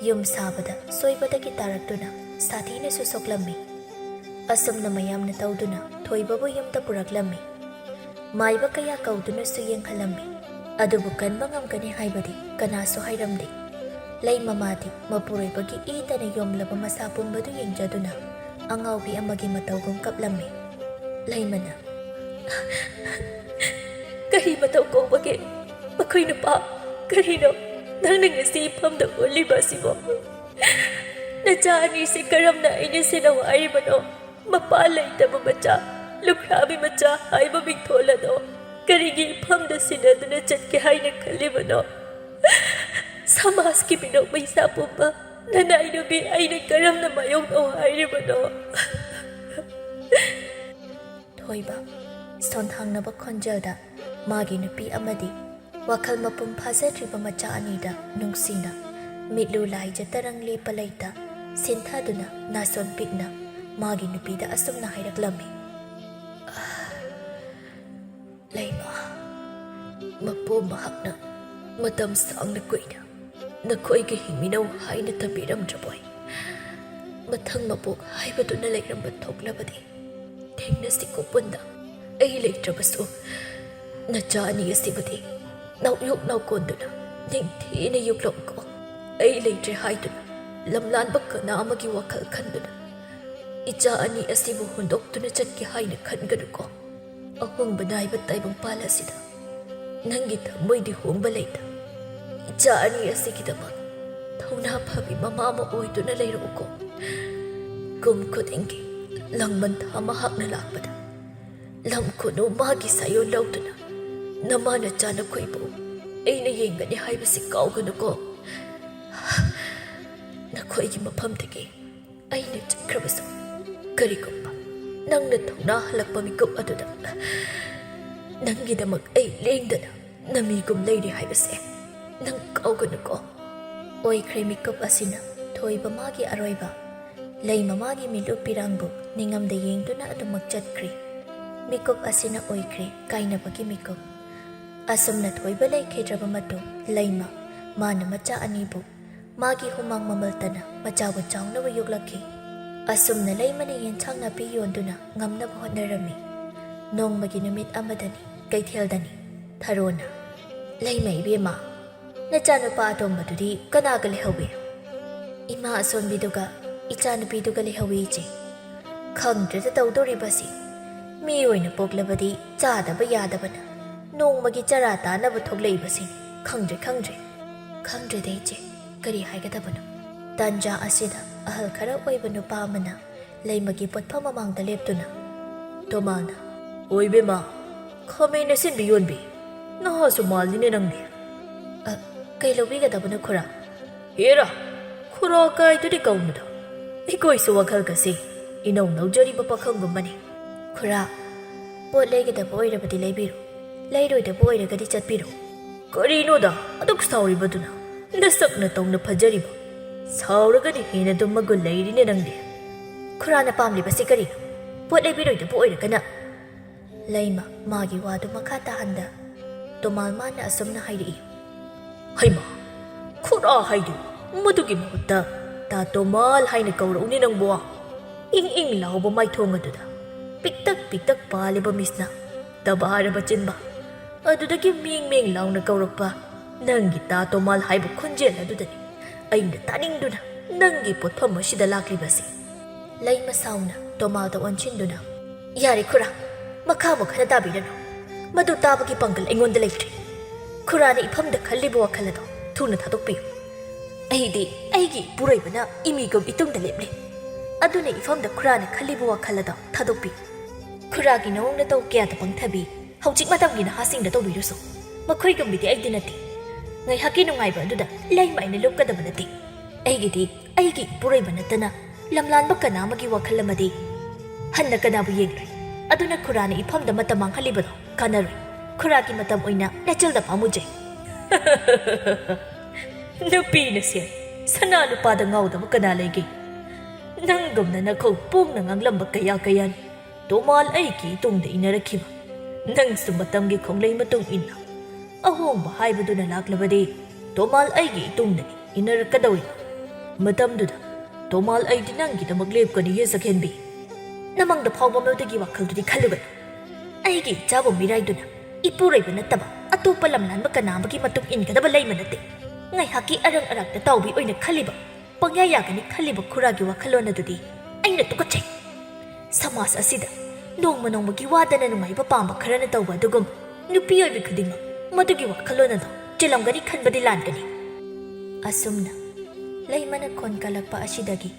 ꯌꯨꯝ ꯁꯥꯕꯗ ꯁꯣꯏꯕꯗꯒꯤ ꯇꯥꯔꯛꯇꯨꯅ ꯁꯥꯊꯤꯅꯁꯨ ꯁꯣꯛꯂꯝꯃꯤ꯫ ꯑꯁꯨꯝꯅ ꯃꯌꯥꯝꯅ ꯇꯧꯗꯨꯅ ꯊꯣꯏꯕꯕꯨ ꯌꯨꯝꯗ ꯄꯨꯔꯛꯂꯝꯃꯤ꯫ ꯃꯥꯏꯕ ꯀꯌꯥ ꯀꯧꯗꯨꯅꯁꯨ ꯌꯦꯡꯍꯜꯂꯝꯃꯤ꯫ ꯑꯗꯨꯕꯨ ꯀꯟꯕ ꯉꯝꯒꯅꯤ ꯍꯥꯏꯕꯗꯤ ꯀꯅꯥꯁꯨ ꯍꯥꯏꯔꯝꯗꯦ꯫ ꯂꯩ ꯃꯃꯥꯗꯤ ꯃꯄꯨꯔꯣꯏꯕꯒꯤ ꯏꯇꯅ ꯌꯣꯝꯂꯕ ꯃꯁꯥ ꯄꯨꯝꯕꯗꯨ ꯌꯦꯡꯖꯗꯨꯅ ꯑꯉꯥꯎꯕꯤ ꯑꯃꯒꯤ ꯃꯇꯧꯒꯨꯝ ꯀꯞꯂꯝꯃꯤ꯫ ꯂꯩꯃꯅ, "ꯀꯔꯤ ꯃꯇꯧ ꯀꯧꯕꯒꯦ? ꯃꯈꯣꯏ ꯅꯨꯄꯥ, ꯀꯔꯤꯅꯣ ꯅꯪꯅ ꯉꯁꯤ ꯏꯐꯝꯗ ꯑꯣꯜꯂꯤꯕ ꯑꯁꯤꯕꯣ? ꯅꯆꯥ ꯑꯅꯤꯁꯤ ꯀꯔꯝꯅ ꯑꯩꯅ ꯁꯦꯟꯅꯧ ꯍꯥꯏꯔꯤꯕꯅꯣ? ꯃꯄꯥ ꯂꯩꯇꯕ ꯃꯆꯥ, ꯂꯨꯈ꯭ꯔꯥꯕꯤ ꯃꯆꯥ ꯍꯥꯏꯕ ꯃꯤꯡꯊꯣꯜ ꯑꯗꯣ ꯀꯔꯤꯒꯤ ꯏꯐꯝꯗ ꯁꯤꯟꯅꯗꯨꯅ ꯆꯠꯀꯦ ꯍꯥꯏꯅ ꯈꯜꯂꯤꯕꯅꯣ? ꯁꯃꯥꯖꯀꯤ ꯃꯤꯅꯣꯛ ꯃꯩꯁꯥ ꯄꯨꯝꯕ ꯅꯅꯥꯏ ꯅꯨꯄꯤ ꯑꯩꯅ ꯀꯔꯝꯅ ꯃꯥꯌꯣꯛꯅꯧ ꯍꯥꯏꯔꯤꯕꯅꯣ?" ꯊꯣꯏꯕ ꯁꯣꯟꯊꯥꯡꯅꯕ ꯈꯣꯟꯖꯦꯜꯗ ꯃꯥꯒꯤ ꯅꯨꯄꯤ ꯑꯃꯗꯤ ꯋꯥꯈꯜ ꯃꯄꯨꯡ ꯐꯥꯖꯗ꯭ꯔꯤꯕ ꯃꯆꯥ ꯑꯅꯤꯗ ꯅꯨꯡꯁꯤꯅ ꯃꯤꯠꯂꯨ ꯂꯥꯏꯖ ꯇꯔꯪ ꯂꯦꯞꯄ ꯂꯩꯇ ꯁꯤꯟꯊꯗꯨꯅ ꯅꯥꯁꯣꯟ ꯄꯤꯛꯅ ꯃꯥꯒꯤ ꯅꯨꯄꯤꯗ ꯑꯁꯨꯝꯅ ꯍꯥꯏꯔꯛꯂꯝꯃꯤ꯫ "ꯂꯩꯃ, ꯃꯄꯨ ꯃꯍꯥꯛꯅ ꯃꯇꯝ ꯁꯥꯡꯅ ꯀꯨꯏꯅ ꯅꯈꯣꯏꯒꯤ ꯍꯤꯡꯃꯤꯟꯅꯧ ꯍꯥꯏꯅ ꯇꯝꯕꯤꯔꯝꯗ꯭ꯔꯕꯣꯏ? ꯃꯊꯪ ꯃꯄꯣꯛ ꯍꯥꯏꯕꯗꯨꯅ ꯂꯩꯔꯝꯕ ꯊꯣꯛꯂꯕꯗꯤ ꯊꯦꯡꯅꯁꯤꯀꯣ ꯄꯨꯟꯅ꯫ ꯑꯩ ꯂꯩꯇ꯭ꯔꯕꯁꯨ ꯅꯆꯥ ꯑꯅꯤ ꯑꯁꯤꯕꯨꯗꯤ ꯅꯥꯎꯌꯣꯛ ꯅꯥꯎꯀꯣꯟꯗꯨꯅ ꯅꯤꯡꯊꯤꯅ ꯌꯣꯛꯂꯛꯎꯀꯣ꯫ ꯑꯩ ꯂꯩꯇ꯭ꯔꯦ ꯍꯥꯏꯗꯨꯅ ꯂꯝꯂꯥꯟꯕ ꯀꯅꯥ ꯑꯃꯒꯤ ꯋꯥꯈꯜ ꯈꯟꯗꯨꯅ ꯏꯆꯥ ꯑꯅꯤ ꯑꯁꯤꯕꯨ ꯍꯨꯟꯗꯣꯛꯇꯨꯅ ꯆꯠꯀꯦ ꯍꯥꯏꯅ ꯈꯟꯒꯅꯨꯀꯣ꯫ ꯑꯍꯣꯡꯕ ꯅꯥꯏꯕ ꯇꯥꯏꯕꯪꯄꯥꯜ ꯑꯁꯤꯗ ꯅꯪꯒꯤ ꯊꯃꯣꯏꯗꯤ ꯍꯣꯡꯕ ꯂꯩꯇ ꯏꯆꯥ ꯑꯅꯤ ꯑꯁꯤꯒꯤꯗꯃꯛ ꯊꯧꯅꯥ ꯐꯕꯤ ꯃꯃꯥ ꯑꯃ ꯑꯣꯏꯗꯨꯅ ꯂꯩꯔꯛꯎꯀꯣ꯫ ꯀꯨꯝ ꯈꯨꯗꯤꯡꯒꯤ ꯂꯥꯡꯕꯟ ꯊꯥ ꯃꯍꯥꯛꯅ ꯂꯥꯛꯄꯗ ꯂꯝ ꯈꯨꯅꯨ ꯃꯥꯒꯤ ꯁꯥꯏꯑꯣꯟ ꯂꯧꯗꯨꯅ ꯅꯃꯥ ꯅꯆꯥ ꯅꯈꯣꯏꯕꯨ ꯑꯩꯅ ꯌꯦꯡꯒꯅꯤ ꯍꯥꯏꯕꯁꯤ ꯀꯥꯎꯒꯅꯨꯀꯣ꯫ ꯅꯈꯣꯏꯒꯤ ꯃꯐꯝꯗꯒꯤ ꯑꯩꯅ ꯆꯠꯈ꯭ꯔꯕꯁꯨ ꯀꯔꯤꯒꯨꯝꯕ ꯅꯪꯅ ꯊꯧꯅꯥ ꯍꯜꯂꯛꯄ ꯃꯤꯀꯨꯞ ꯑꯗꯨꯗ ꯅꯪꯒꯤꯗꯃꯛ ꯑꯩ ꯂꯦꯡꯗꯅ ꯅꯃꯤꯒꯨꯝ ꯂꯩꯔꯤ ꯍꯥꯏꯕꯁꯦ ꯅꯪ ꯀꯥꯎꯒꯅꯨꯀꯣ꯫" ꯑꯣꯏꯈ꯭ꯔꯦ ꯃꯤꯀꯨꯞ ꯑꯁꯤꯅ ꯊꯣꯏꯕ ꯃꯥꯒꯤ ꯑꯔꯣꯏꯕ꯫ ꯂꯩꯃ ꯃꯥꯒꯤ ꯃꯤꯠꯂꯨ ꯄꯤꯔꯥꯡꯕꯨ ꯅꯤꯡꯉꯝꯗ ꯌꯦꯡꯗꯨꯅ ꯑꯗꯨꯃꯛ ꯆꯠꯈ꯭ꯔꯦ꯫ ꯃꯤꯀꯨꯞ ꯑꯁꯤꯅ ꯑꯣꯏꯈ꯭ꯔꯦ ꯀꯥꯏꯅꯕꯒꯤ ꯃꯤꯀꯨꯞ꯫ ꯑꯁꯨꯝꯅ ꯊꯣꯏꯕ ꯂꯩꯈꯤꯗ꯭ꯔꯕ ꯃꯇꯨꯡ ꯂꯩꯃ ꯃꯥꯅ ꯃꯆꯥ ꯑꯅꯤꯕꯨ ꯃꯥꯒꯤ ꯍꯨꯃꯥꯡ ꯃꯃꯜꯇꯅ ꯃꯆꯥꯕꯨ ꯆꯥꯎꯅꯕ ꯌꯣꯛꯂꯛꯈꯤ꯫ ꯑꯁꯨꯝꯅ ꯂꯩꯃꯅ ꯌꯦꯟꯁꯥꯡ ꯅꯥꯄꯤ ꯌꯣꯟꯗꯨꯅ ꯉꯝꯅꯕ ꯍꯣꯠꯅꯔꯝꯃꯤ꯫ ꯅꯣꯡꯃꯒꯤ ꯅꯨꯃꯤꯠ ꯑꯃꯗꯅꯤ ꯀꯩꯊꯦꯜꯗꯅꯤ ꯊꯔꯣꯅ, "ꯂꯩꯃ ꯏꯕꯦꯝꯃ, ꯅꯆꯥꯅꯨꯄꯥ ꯑꯇꯣꯝꯕꯗꯨꯗꯤ ꯀꯅꯥꯒ ꯂꯩꯍꯧꯏ?" "ꯏꯃꯥ ꯑꯁꯣꯟꯕꯤꯗꯨꯒ ꯏꯆꯥꯅꯨꯄꯤꯗꯨꯒ ꯂꯩꯍꯧꯏ ꯏꯆꯦ꯫ ꯈꯪꯗ꯭ꯔꯦꯗ ꯇꯧꯗꯣꯔꯤꯕꯁꯤ꯫ ꯃꯤ ꯑꯣꯏꯅ ꯄꯣꯛꯂꯕꯗꯤ ꯆꯥꯗꯕ ꯌꯥꯗꯕꯅ ꯅꯣꯡꯃꯒꯤ ꯆꯔꯥ ꯇꯥꯅꯕ ꯊꯣꯛꯂꯛꯏꯕꯁꯤꯅꯤ꯫ ꯈꯪꯗ꯭ꯔꯦ, ꯈꯪꯗ꯭ꯔꯦ꯫ ꯈꯪꯗ꯭ꯔꯦꯗ ꯏꯆꯦ, ꯀꯔꯤ ꯍꯥꯏꯒꯗꯕꯅꯣ?" ꯇꯥꯟꯖꯥ ꯑꯁꯤꯗ ꯑꯍꯜ ꯈꯔ ꯑꯣꯏꯕ ꯅꯨꯄꯥ ꯑꯃꯅ ꯂꯩꯃꯒꯤ ꯄꯣꯠꯐꯝ ꯃꯃꯥꯡꯗ ꯂꯦꯞꯇꯨꯅ, ꯇꯣꯃꯥꯜꯅ, "ꯑꯣꯏ ꯏꯕꯦꯝꯃ, ꯈꯥꯃꯦꯟ ꯑꯁꯤꯟꯕꯤ ꯌꯣꯟꯕꯤ, ꯅꯍꯥꯁꯨ ꯃꯥꯜꯂꯤꯅꯦ ꯅꯪꯗꯤ꯫ ꯑ, ꯀꯩ ꯂꯧꯕꯤꯒꯗꯕꯅꯣ ꯈꯨꯔꯥ?" "ꯍꯦꯔꯥ, ꯈꯨꯔꯥ ꯀꯥꯏꯗꯨꯗꯤ ꯀꯧꯅꯨꯗ꯫ ꯑꯩꯈꯣꯏꯁꯨ ꯋꯥꯈꯜꯒꯁꯦ ꯏꯅꯧ ꯅꯧꯖꯔꯤꯕ ꯄꯥꯈꯪꯒꯨꯝꯕꯅꯤ꯫ ꯈꯨꯔꯥ, ꯄꯣꯠ ꯂꯩꯒꯗꯕ ꯑꯣꯏꯔꯕꯗꯤ ꯂꯩꯕꯤꯔꯣ, ꯂꯩꯔꯣꯏꯗꯕ ꯑꯣꯏꯔꯒꯗꯤ ꯆꯠꯄꯤꯔꯣ꯫" "ꯀꯔꯤꯅꯣꯗ ꯑꯗꯨꯛ ꯁꯥꯎꯔꯤꯕꯗꯨꯅ? ꯅꯁꯛ ꯅꯇꯧꯅ ꯐꯖꯔꯤꯕ꯫ ꯁꯥꯎꯔꯒꯗꯤ ꯍꯦꯟꯅ ꯑꯗꯨꯝ ꯃꯒꯨꯟ ꯂꯩꯔꯤꯅꯦ ꯅꯪꯗꯤ꯫" "ꯈꯨꯔꯥꯅ ꯄꯥꯝꯂꯤꯕꯁꯤ ꯀꯔꯤꯅꯣ? ꯄꯣꯠ ꯂꯩꯕꯤꯔꯣꯏꯗꯕ ꯑꯣꯏꯔꯒꯅ?" ꯂꯩꯃ ꯃꯥꯒꯤ ꯋꯥꯗꯨ ꯃꯈꯥ ꯇꯥꯍꯟꯗ ꯇꯣꯃꯥꯜ ꯃꯥꯅ ꯑꯁꯨꯝꯅ ꯍꯥꯏꯔꯛꯏ꯫ "ꯍꯩꯃꯥ, ꯈꯨꯔꯥ ꯍꯥꯏꯗꯨ ꯃꯗꯨꯒꯤ ꯃꯍꯨꯠꯇ ꯇꯥ ꯇꯣꯃꯥꯜ ꯍꯥꯏꯅ ꯀꯧꯔꯛꯎꯅꯦ ꯅꯪꯕꯣ꯫ ꯏꯪ ꯏꯪ ꯂꯥꯎꯕ ꯃꯥꯏꯊꯣꯡ ꯑꯗꯨꯗ ꯄꯤꯛꯇꯛ ꯄꯤꯛꯇꯛ ꯄꯥꯜꯂꯤꯕ ꯃꯤꯁꯅ ꯇꯕꯥꯔꯕ ꯆꯤꯟꯕ ꯑꯗꯨꯗꯒꯤ ꯃꯦꯡ ꯃꯦꯡ ꯂꯥꯎꯅ ꯀꯧꯔꯛꯄ ꯅꯪꯒꯤ ꯇꯥ ꯇꯣꯃꯥꯜ ꯍꯥꯏꯕ ꯈꯣꯟꯖꯦꯜ ꯑꯗꯨꯗꯅꯤ ꯑꯩꯅ ꯇꯥꯅꯤꯡꯗꯨꯅ ꯅꯪꯒꯤ ꯄꯣꯠꯐꯝ ꯑꯁꯤꯗ ꯂꯥꯛꯂꯤꯕꯁꯤ꯫" ꯂꯩꯃ ꯁꯥꯎꯅ ꯇꯣꯃꯥꯜꯗ ꯑꯣꯟꯁꯤꯟꯗꯨꯅ, "ꯌꯥꯔꯦ ꯈꯨꯔꯥ, ꯃꯈꯥ ꯑꯃꯨꯛ ꯍꯟꯅ ꯇꯥꯕꯤꯔꯅꯨ꯫ ꯃꯗꯨ ꯇꯥꯕꯒꯤ ꯄꯥꯡꯒꯜ ꯑꯩꯉꯣꯟꯗ ꯂꯩꯇ꯭ꯔꯦ꯫ ꯈꯨꯔꯥꯅ ꯏꯐꯝꯗ ꯈꯜꯂꯤꯕ ꯋꯥꯈꯜ ꯑꯗꯣ ꯊꯨꯅ ꯊꯥꯗꯣꯛꯄꯤꯌꯨ꯫ ꯑꯩꯗꯤ ꯑꯩꯒꯤ ꯏꯄꯨꯔꯣꯏꯕꯅ ꯏꯃꯤꯒꯨꯝ ꯏꯇꯨꯡꯗ ꯂꯦꯞꯂꯤ꯫ ꯑꯗꯨꯅ ꯏꯐꯝꯗ ꯈꯨꯔꯥꯅ ꯈꯜꯂꯤꯕ ꯋꯥꯈꯜ ꯑꯗꯣ ꯊꯥꯗꯣꯛꯄꯤꯌꯨ꯫ ꯈꯨꯔꯥꯒꯤ ꯅꯑꯣꯡ ꯅꯇꯧ ꯀꯌꯥꯗ ꯄꯪꯊꯕꯤ ꯍꯧꯖꯤꯛ ꯃꯇꯝꯒꯤ ꯅꯍꯥꯁꯤꯡꯗ ꯇꯧꯕꯤꯔꯨꯁꯨ꯫ ꯃꯈꯣꯏꯒꯨꯝꯕꯤꯗꯤ ꯑꯩꯗꯤ ꯅꯠꯇꯦ꯫ ꯉꯥꯏꯍꯥꯛꯀꯤ ꯅꯨꯡꯉꯥꯏꯕ ꯑꯗꯨꯗ ꯂꯩꯃ ꯑꯩꯅ ꯂꯨꯞꯀꯗꯕ ꯅꯠꯇꯦ꯫ ꯑꯩꯒꯤꯗꯤ ꯑꯩꯒꯤ ꯏꯄꯨꯔꯣꯏꯕ ꯅꯠꯇꯅ ꯂꯝꯂꯥꯟꯕ ꯀꯅꯥ ꯑꯃꯒꯤ ꯋꯥꯈꯜ ꯑꯃꯗꯤ ꯍꯟꯅ ꯀꯅꯥꯕꯨ ꯌꯦꯡꯂꯣꯏ꯫ ꯑꯗꯨꯅ ꯈꯨꯔꯥꯅ ꯏꯐꯝꯗ ꯃꯇꯝ ꯃꯥꯡꯍꯜꯂꯤꯕꯗꯣ ꯀꯥꯟꯅꯔꯣꯏ꯫ ꯈꯨꯔꯥꯒꯤ ꯃꯇꯝ ꯑꯣꯏꯅ ꯅꯦꯆꯜꯗ ꯄꯥꯝꯃꯨꯖꯩ꯫" ꯅꯨꯄꯤꯅ ꯁꯦꯜ, ꯁꯅꯥ ꯂꯨꯄꯥꯗ ꯉꯥꯎꯗꯕ ꯀꯅꯥ ꯂꯩꯒꯦ? ꯅꯪꯒꯨꯝꯅ ꯅꯈꯧ ꯄꯣꯡꯅ ꯉꯥꯡꯂꯝꯕ ꯀꯌꯥ ꯀꯌꯥꯅꯤ ꯇꯣꯃꯥꯜ ꯑꯩꯒꯤ ꯏꯇꯨꯡꯗ ꯏꯟꯅꯔꯛꯈꯤꯕ꯫ ꯅꯪꯁꯨ ꯃꯇꯝꯒꯤ ꯈꯣꯡꯂꯩ ꯃꯇꯨꯡ ꯏꯟꯅ ꯑꯍꯣꯡꯕ ꯍꯥꯏꯕꯗꯨꯅ ꯂꯥꯛꯂꯕꯗꯤ ꯇꯣꯃꯥꯜ ꯑꯩꯒꯤ ꯏꯇꯨꯡꯗꯅꯤ ꯏꯟꯅꯔꯛꯀꯗꯧꯔꯤꯕ꯫ ꯃꯇꯝꯗꯨꯗ ꯇꯣꯃꯥꯜ ꯑꯩꯗꯤ ꯅꯪꯒꯤꯗꯃꯛ ꯂꯦꯞꯀꯅꯤ ꯍꯦ ꯁꯛꯍꯦꯟꯕꯤ꯫ ꯅꯃꯪꯗ ꯐꯥꯎꯕ ꯃꯗꯨꯒꯤ ꯋꯥꯈꯜꯗꯨꯗꯤ ꯈꯜꯂꯨꯒꯅꯨ꯫ ꯑꯩꯒꯤ ꯏꯆꯥꯕꯨ ꯃꯤꯔꯥꯏꯗꯨꯅ ꯏꯄꯨꯔꯣꯏꯕ ꯅꯠꯇꯕ ꯑꯇꯣꯞꯄ ꯂꯝꯂꯥꯟꯕ ꯀꯅꯥ ꯑꯃꯒꯤ ꯃꯇꯨꯡ ꯏꯟꯒꯗꯕ ꯂꯩꯃ ꯅꯠꯇꯦ꯫ ꯉꯥꯏꯍꯥꯛꯀꯤ ꯑꯔꯪ ꯑꯔꯥꯛꯇ ꯇꯥꯎꯕꯤ ꯑꯣꯏꯅ ꯈꯜꯂꯤꯕ, ꯄꯪꯌꯥ ꯌꯥꯒꯅꯤ ꯈꯜꯂꯤꯕ ꯈꯨꯔꯥꯒꯤ ꯋꯥꯈꯜꯂꯣꯟ ꯑꯗꯨꯗꯤ ꯑꯩꯅ ꯇꯨꯀꯠꯆꯩ꯫ ꯁꯃꯥꯖ ꯑꯁꯤꯗ ꯅꯣꯡꯃ ꯅꯣꯡꯃꯒꯤ ꯋꯥꯗꯅ ꯅꯨꯡꯉꯥꯏꯕ ꯄꯥꯝꯕ ꯈꯔꯅ ꯇꯧꯕ ꯑꯗꯨꯒꯨꯝ ꯅꯨꯄꯤ ꯑꯣꯏꯕꯤ ꯈꯨꯗꯤꯡꯃꯛ ꯃꯗꯨꯒꯤ ꯋꯥꯈꯜꯂꯣꯟ ꯑꯗꯣ ꯆꯦꯜꯂꯝꯒꯅꯤ ꯈꯟꯕꯗꯤ ꯂꯥꯟꯒꯅꯤ꯫ ꯑꯁꯨꯝꯅ ꯂꯩꯃꯅ ꯈꯣꯟ ꯀꯜꯂꯛꯄ ꯑꯁꯤꯗꯒꯤ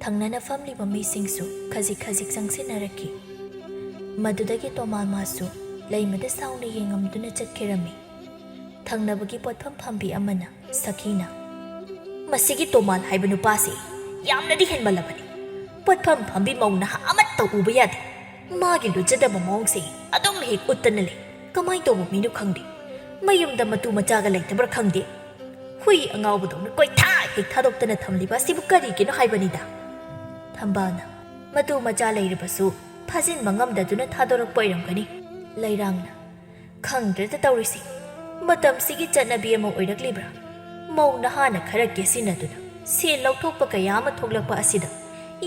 ꯊꯪꯅꯅ ꯐꯝꯂꯤꯕ ꯃꯤꯁꯤꯡꯁꯨ ꯈꯖꯤꯛ ꯈꯖꯤꯛ ꯆꯪꯁꯤꯟꯅꯔꯛꯈꯤ꯫ ꯃꯗꯨꯗꯒꯤ ꯇꯣꯃꯥꯜ ꯃꯥꯁꯨ ꯂꯩꯃꯗ ꯁꯥꯎꯅ ꯌꯦꯡꯉꯝꯗꯨꯅ ꯆꯠꯈꯤꯔꯝꯃꯤ꯫ ꯊꯪꯅꯕꯒꯤ ꯄꯣꯠꯐꯝ ꯐꯝꯕꯤ ꯑꯃꯅ ꯁꯈꯤꯅ, "ꯃꯁꯤꯒꯤ ꯇꯣꯃꯥꯜ ꯍꯥꯏꯕ ꯅꯨꯄꯥꯁꯤ ꯌꯥꯝꯅꯗꯤ ꯍꯦꯟꯃꯜꯂꯕꯅꯤ꯫ ꯄꯣꯠꯐꯝ ꯐꯝꯕꯤ ꯃꯧ ꯅꯍꯥ ꯑꯃꯠꯇ ꯎꯕ ꯌꯥꯗꯦ꯫ ꯃꯥꯒꯤ ꯂꯨꯖꯗꯕ ꯃꯑꯣꯡꯁꯤ ꯑꯗꯨꯝ ꯍꯦꯛ ꯎꯠꯇꯅ ꯂꯩ꯫ ꯀꯃꯥꯏ ꯇꯧꯕ ꯃꯤꯅꯣ ꯈꯪꯗꯦ꯫ ꯃꯌꯨꯝꯗ ꯃꯇꯨ ꯃꯆꯥꯒ ꯂꯩꯇꯕ꯭ꯔꯥ ꯈꯪꯗꯦ꯫ ꯍꯨꯏ ꯑꯉꯥꯎꯕꯗꯧꯅ ꯀꯣꯏꯊꯥ ꯍꯦꯛ ꯊꯥꯗꯣꯛꯇꯅ ꯊꯝꯂꯤꯕ ꯑꯁꯤꯕꯨ ꯀꯔꯤꯒꯤꯅꯣ ꯍꯥꯏꯕꯅꯤꯗ?" ꯊꯝꯕꯥꯜꯅ, "ꯃꯇꯨ ꯃꯆꯥ ꯂꯩꯔꯕꯁꯨ ꯐꯥꯖꯤꯟꯕ ꯉꯝꯗꯗꯨꯅ ꯊꯥꯗꯣꯔꯛꯄ ꯑꯣꯏꯔꯝꯒꯅꯤ꯫" ꯂꯩꯔꯥꯡꯅ, "ꯈꯪꯗ꯭ꯔꯦꯗ ꯇꯧꯔꯤꯁꯤ꯫ ꯃꯇꯝꯁꯤꯒꯤ ꯆꯠꯅꯕꯤ ꯑꯃ ꯑꯣꯏꯔꯛꯂꯤꯕ꯭ꯔꯥ? ꯃꯧ ꯅꯍꯥꯅ ꯈꯔ ꯀꯦꯁꯤꯟꯅꯗꯨꯅ ꯁꯦꯜ ꯂꯧꯊꯣꯛꯄ ꯀꯌꯥ ꯑꯃ ꯊꯣꯛꯂꯛꯄ ꯑꯁꯤꯗ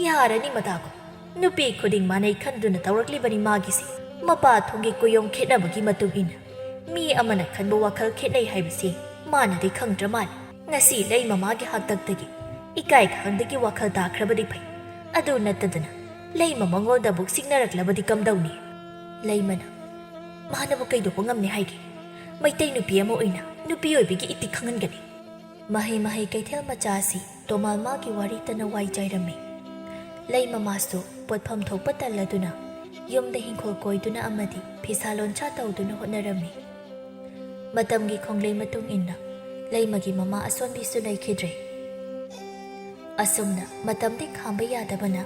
ꯌꯥꯔꯅꯤ ꯃꯇꯥꯒꯨꯝ꯫ ꯅꯨꯄꯤ ꯈꯨꯗꯤꯡ ꯃꯥꯟꯅꯩ ꯈꯟꯗꯨꯅ ꯇꯧꯔꯛꯂꯤꯕꯅꯤ ꯃꯥꯒꯤꯁꯤ꯫ ꯃꯄꯥ ꯊꯣꯡꯒꯤ ꯀꯨꯌꯣꯝ ꯈꯦꯠꯅꯕꯒꯤ ꯃꯇꯨꯡ ꯏꯟꯅ ꯃꯤ ꯑꯃꯅ ꯈꯟꯕ ꯋꯥꯈꯜ ꯈꯦꯠꯅꯩ ꯍꯥꯏꯕꯁꯤ ꯃꯥꯅꯗꯤ ꯈꯪꯗ꯭ꯔ ꯃꯥꯜꯂꯦ꯫ ꯉꯁꯤ ꯂꯩꯃꯃꯥꯒꯤ ꯍꯥꯛꯇꯛꯇꯒꯤ ꯏꯀꯥꯏ ꯈꯪꯗꯒꯤ ꯋꯥꯈꯜ ꯇꯥꯈ꯭ꯔꯕꯗꯤ ꯐꯩ꯫ ꯑꯗꯨ ꯅꯠꯇꯗꯅ ꯂꯩꯃ ꯃꯉꯣꯟꯗ ꯑꯃꯨꯛ ꯁꯤꯡꯅꯔꯛꯂꯕꯗꯤ ꯀꯝꯗꯧꯅꯤ?" ꯂꯩꯃꯅ, "ꯃꯥꯅꯕꯨ ꯀꯩꯗꯧꯕ ꯉꯝꯅꯤ ꯍꯥꯏꯒꯦ? ꯃꯩꯇꯩ ꯅꯨꯄꯤ ꯑꯃ ꯑꯣꯏꯅ ꯅꯨꯄꯤ ꯑꯣꯏꯕꯤꯒꯤ ꯏꯇꯤꯛ ꯈꯪꯍꯟꯒꯅꯤ꯫" ꯃꯍꯩ ꯃꯍꯩ ꯀꯩꯊꯦꯜ ꯃꯆꯥ ꯑꯁꯤ ꯇꯣꯃꯥꯜ ꯃꯥꯒꯤ ꯋꯥꯔꯤꯇꯅ ꯋꯥꯏ ꯆꯥꯏꯔꯝꯃꯤ꯫ ꯂꯩꯃꯃꯥꯁꯨ ꯄꯣꯠꯐꯝ ꯊꯣꯛꯄ ꯇꯜꯂꯗꯨꯅ ꯌꯨꯝꯗ ꯍꯤꯡꯈꯣꯜ ꯀꯣꯏꯗꯨꯅ ꯑꯃꯗꯤ ꯐꯤꯁꯥ ꯂꯣꯟꯁꯥ ꯇꯧꯗꯨꯅ ꯍꯣꯠꯅꯔꯝꯃꯤ꯫ ꯃꯇꯝꯒꯤ ꯈꯣꯡꯂꯩ ꯃꯇꯨꯡ ꯏꯟꯅ ꯂꯩꯃꯒꯤ ꯃꯃꯥ ꯑꯁꯣꯟꯕꯤꯁꯨ ꯂꯩꯈꯤꯗ꯭ꯔꯦ꯫ ꯑꯁꯨꯝꯅ ꯃꯇꯝꯗꯤ ꯈꯥꯝꯕ ꯌꯥꯗꯕꯅ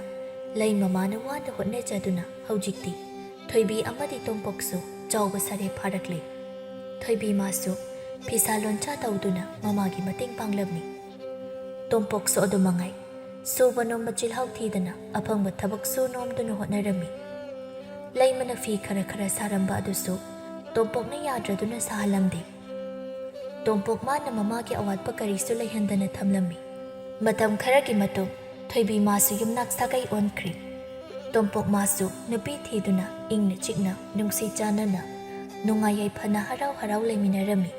ꯂꯩꯃꯃꯥꯅ ꯋꯥꯅ ꯍꯣꯠꯅꯖꯗꯨꯅ ꯍꯧꯖꯤꯛꯇꯤ ꯊꯣꯏꯕꯤ ꯑꯃꯗꯤ ꯇꯣꯝꯄꯣꯛꯁꯨ ꯆꯥꯎꯕ ꯁꯥꯔꯦ ꯐꯥꯔꯛꯂꯦ꯫ ꯊꯣꯏꯕꯤ ꯃꯥꯁꯨ ꯐꯤꯁꯥ ꯂꯣꯟꯁꯥ ꯇꯧꯗꯨꯅ ꯃꯃꯥꯒꯤ ꯃꯇꯦꯡ ꯄꯥꯡꯂꯝꯃꯤ꯫ ꯇꯣꯝꯄꯣꯛꯁꯨ ꯑꯗꯨꯃꯉꯥꯏ, ꯁꯨꯕ ꯅꯣꯝꯕ ꯆꯤꯜꯍꯥꯎ ꯊꯤꯗꯅ ꯑꯐꯪꯕ ꯊꯕꯛ ꯁꯨ ꯅꯣꯝꯗꯨꯅ ꯍꯣꯠꯅꯔꯝꯃꯤ꯫ ꯂꯩꯃꯅ ꯐꯤ ꯈꯔ ꯈꯔ ꯁꯥꯔꯝꯕ ꯑꯗꯨꯁꯨ ꯇꯣꯝꯄꯣꯛꯅ ꯌꯥꯗ꯭ꯔꯗꯨꯅ ꯁꯥꯍꯜꯂꯝꯗꯦ꯫ ꯇꯣꯝꯄꯣꯛ ꯃꯥꯅ ꯃꯃꯥꯒꯤ ꯑꯋꯥꯠꯄ ꯀꯔꯤꯁꯨ ꯂꯩꯍꯟꯗꯅ ꯊꯝꯂꯝꯃꯤ꯫ ꯃꯇꯝ ꯈꯔꯒꯤ ꯃꯇꯨꯡ ꯊꯣꯏꯕꯤ ꯃꯥꯁꯨ ꯌꯨꯝꯅꯥꯛ ꯁꯥꯒꯩ ꯑꯣꯟꯈ꯭ꯔꯦ꯫ ꯇꯣꯝꯄꯣꯛ ꯃꯥꯁꯨ ꯅꯨꯄꯤ ꯊꯤꯗꯨꯅ ꯏꯪꯅ ꯆꯤꯛꯅ ꯅꯨꯡꯁꯤ ꯆꯥꯟꯅꯅ ꯅꯨꯡꯉꯥꯏ ꯌꯥꯏꯐꯅ ꯍꯔꯥꯎ ꯍꯔꯥꯎ ꯂꯩꯃꯤꯟꯅꯔꯝꯃꯤ꯫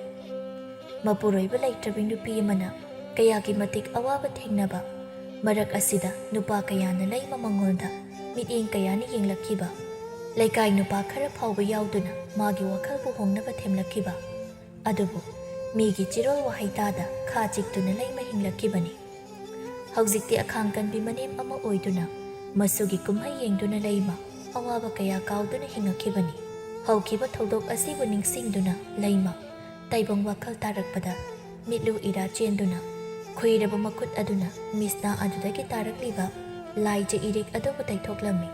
ꯃꯄꯨꯔꯣꯏꯕ ꯂꯩꯇ꯭ꯔꯕꯤ ꯅꯨꯄꯤ ꯑꯃꯅ ꯀꯌꯥꯒꯤ ꯃꯇꯤꯛ ꯑꯋꯥꯕ ꯊꯦꯡꯅꯕ, ꯃꯔꯛ ꯑꯁꯤꯗ ꯅꯨꯄꯥ ꯀꯌꯥꯅ ꯂꯩꯃ ꯃꯉꯣꯟꯗ ꯃꯤꯠꯌꯦꯡ ꯀꯌꯥꯅ ꯌꯦꯡꯂꯛꯈꯤꯕ, ꯂꯩꯀꯥꯏ ꯅꯨꯄꯥ ꯈꯔ ꯐꯥꯎꯕ ꯌꯥꯎꯗꯨꯅ ꯃꯥꯒꯤ ꯋꯥꯈꯜꯕꯨ ꯍꯣꯡꯅꯕ ꯊꯦꯝꯂꯛꯈꯤꯕ, ꯑꯗꯨꯕꯨ ꯃꯤꯒꯤ ꯆꯤꯔꯣꯜ ꯋꯥꯍꯩ ꯇꯥꯗ ꯈꯥ ꯆꯤꯛꯇꯨꯅ ꯂꯩꯃ ꯍꯤꯡꯂꯛꯈꯤꯕꯅꯤ꯫ ꯍꯧꯖꯤꯛꯇꯤ ꯑꯈꯥꯡ ꯀꯟꯕꯤ ꯃꯅꯦꯝ ꯑꯃ ꯑꯣꯏꯗꯨꯅ ꯃꯁꯨꯒꯤ ꯀꯨꯝꯍꯩ ꯌꯦꯡꯗꯨꯅ ꯂꯩꯃ ꯑꯋꯥꯕ ꯀꯌꯥ ꯀꯥꯎꯗꯨꯅ ꯍꯤꯡꯉꯛꯈꯤꯕꯅꯤ꯫ ꯍꯧꯈꯤꯕ ꯊꯧꯗꯣꯛ ꯑꯁꯤꯕꯨ ꯅꯤꯡꯁꯤꯡꯗꯨꯅ ꯂꯩꯃ ꯇꯥꯏꯕꯪ ꯋꯥꯈꯜ ꯇꯥꯔꯛꯄꯗ ꯃꯤꯠꯂꯨ ꯏꯔꯥ ꯆꯦꯟꯗꯨꯅ ꯈꯨꯏꯔꯕ ꯃꯈꯨꯠ ꯑꯗꯨꯅ ꯃꯤꯁꯅꯥ ꯑꯗꯨꯗꯒꯤ ꯇꯥꯔꯛꯂꯤꯕ ꯂꯥꯏꯖ ꯏꯔꯤꯛ ꯑꯗꯨꯕꯨ ꯇꯩꯊꯣꯛꯂꯝꯃꯤ꯫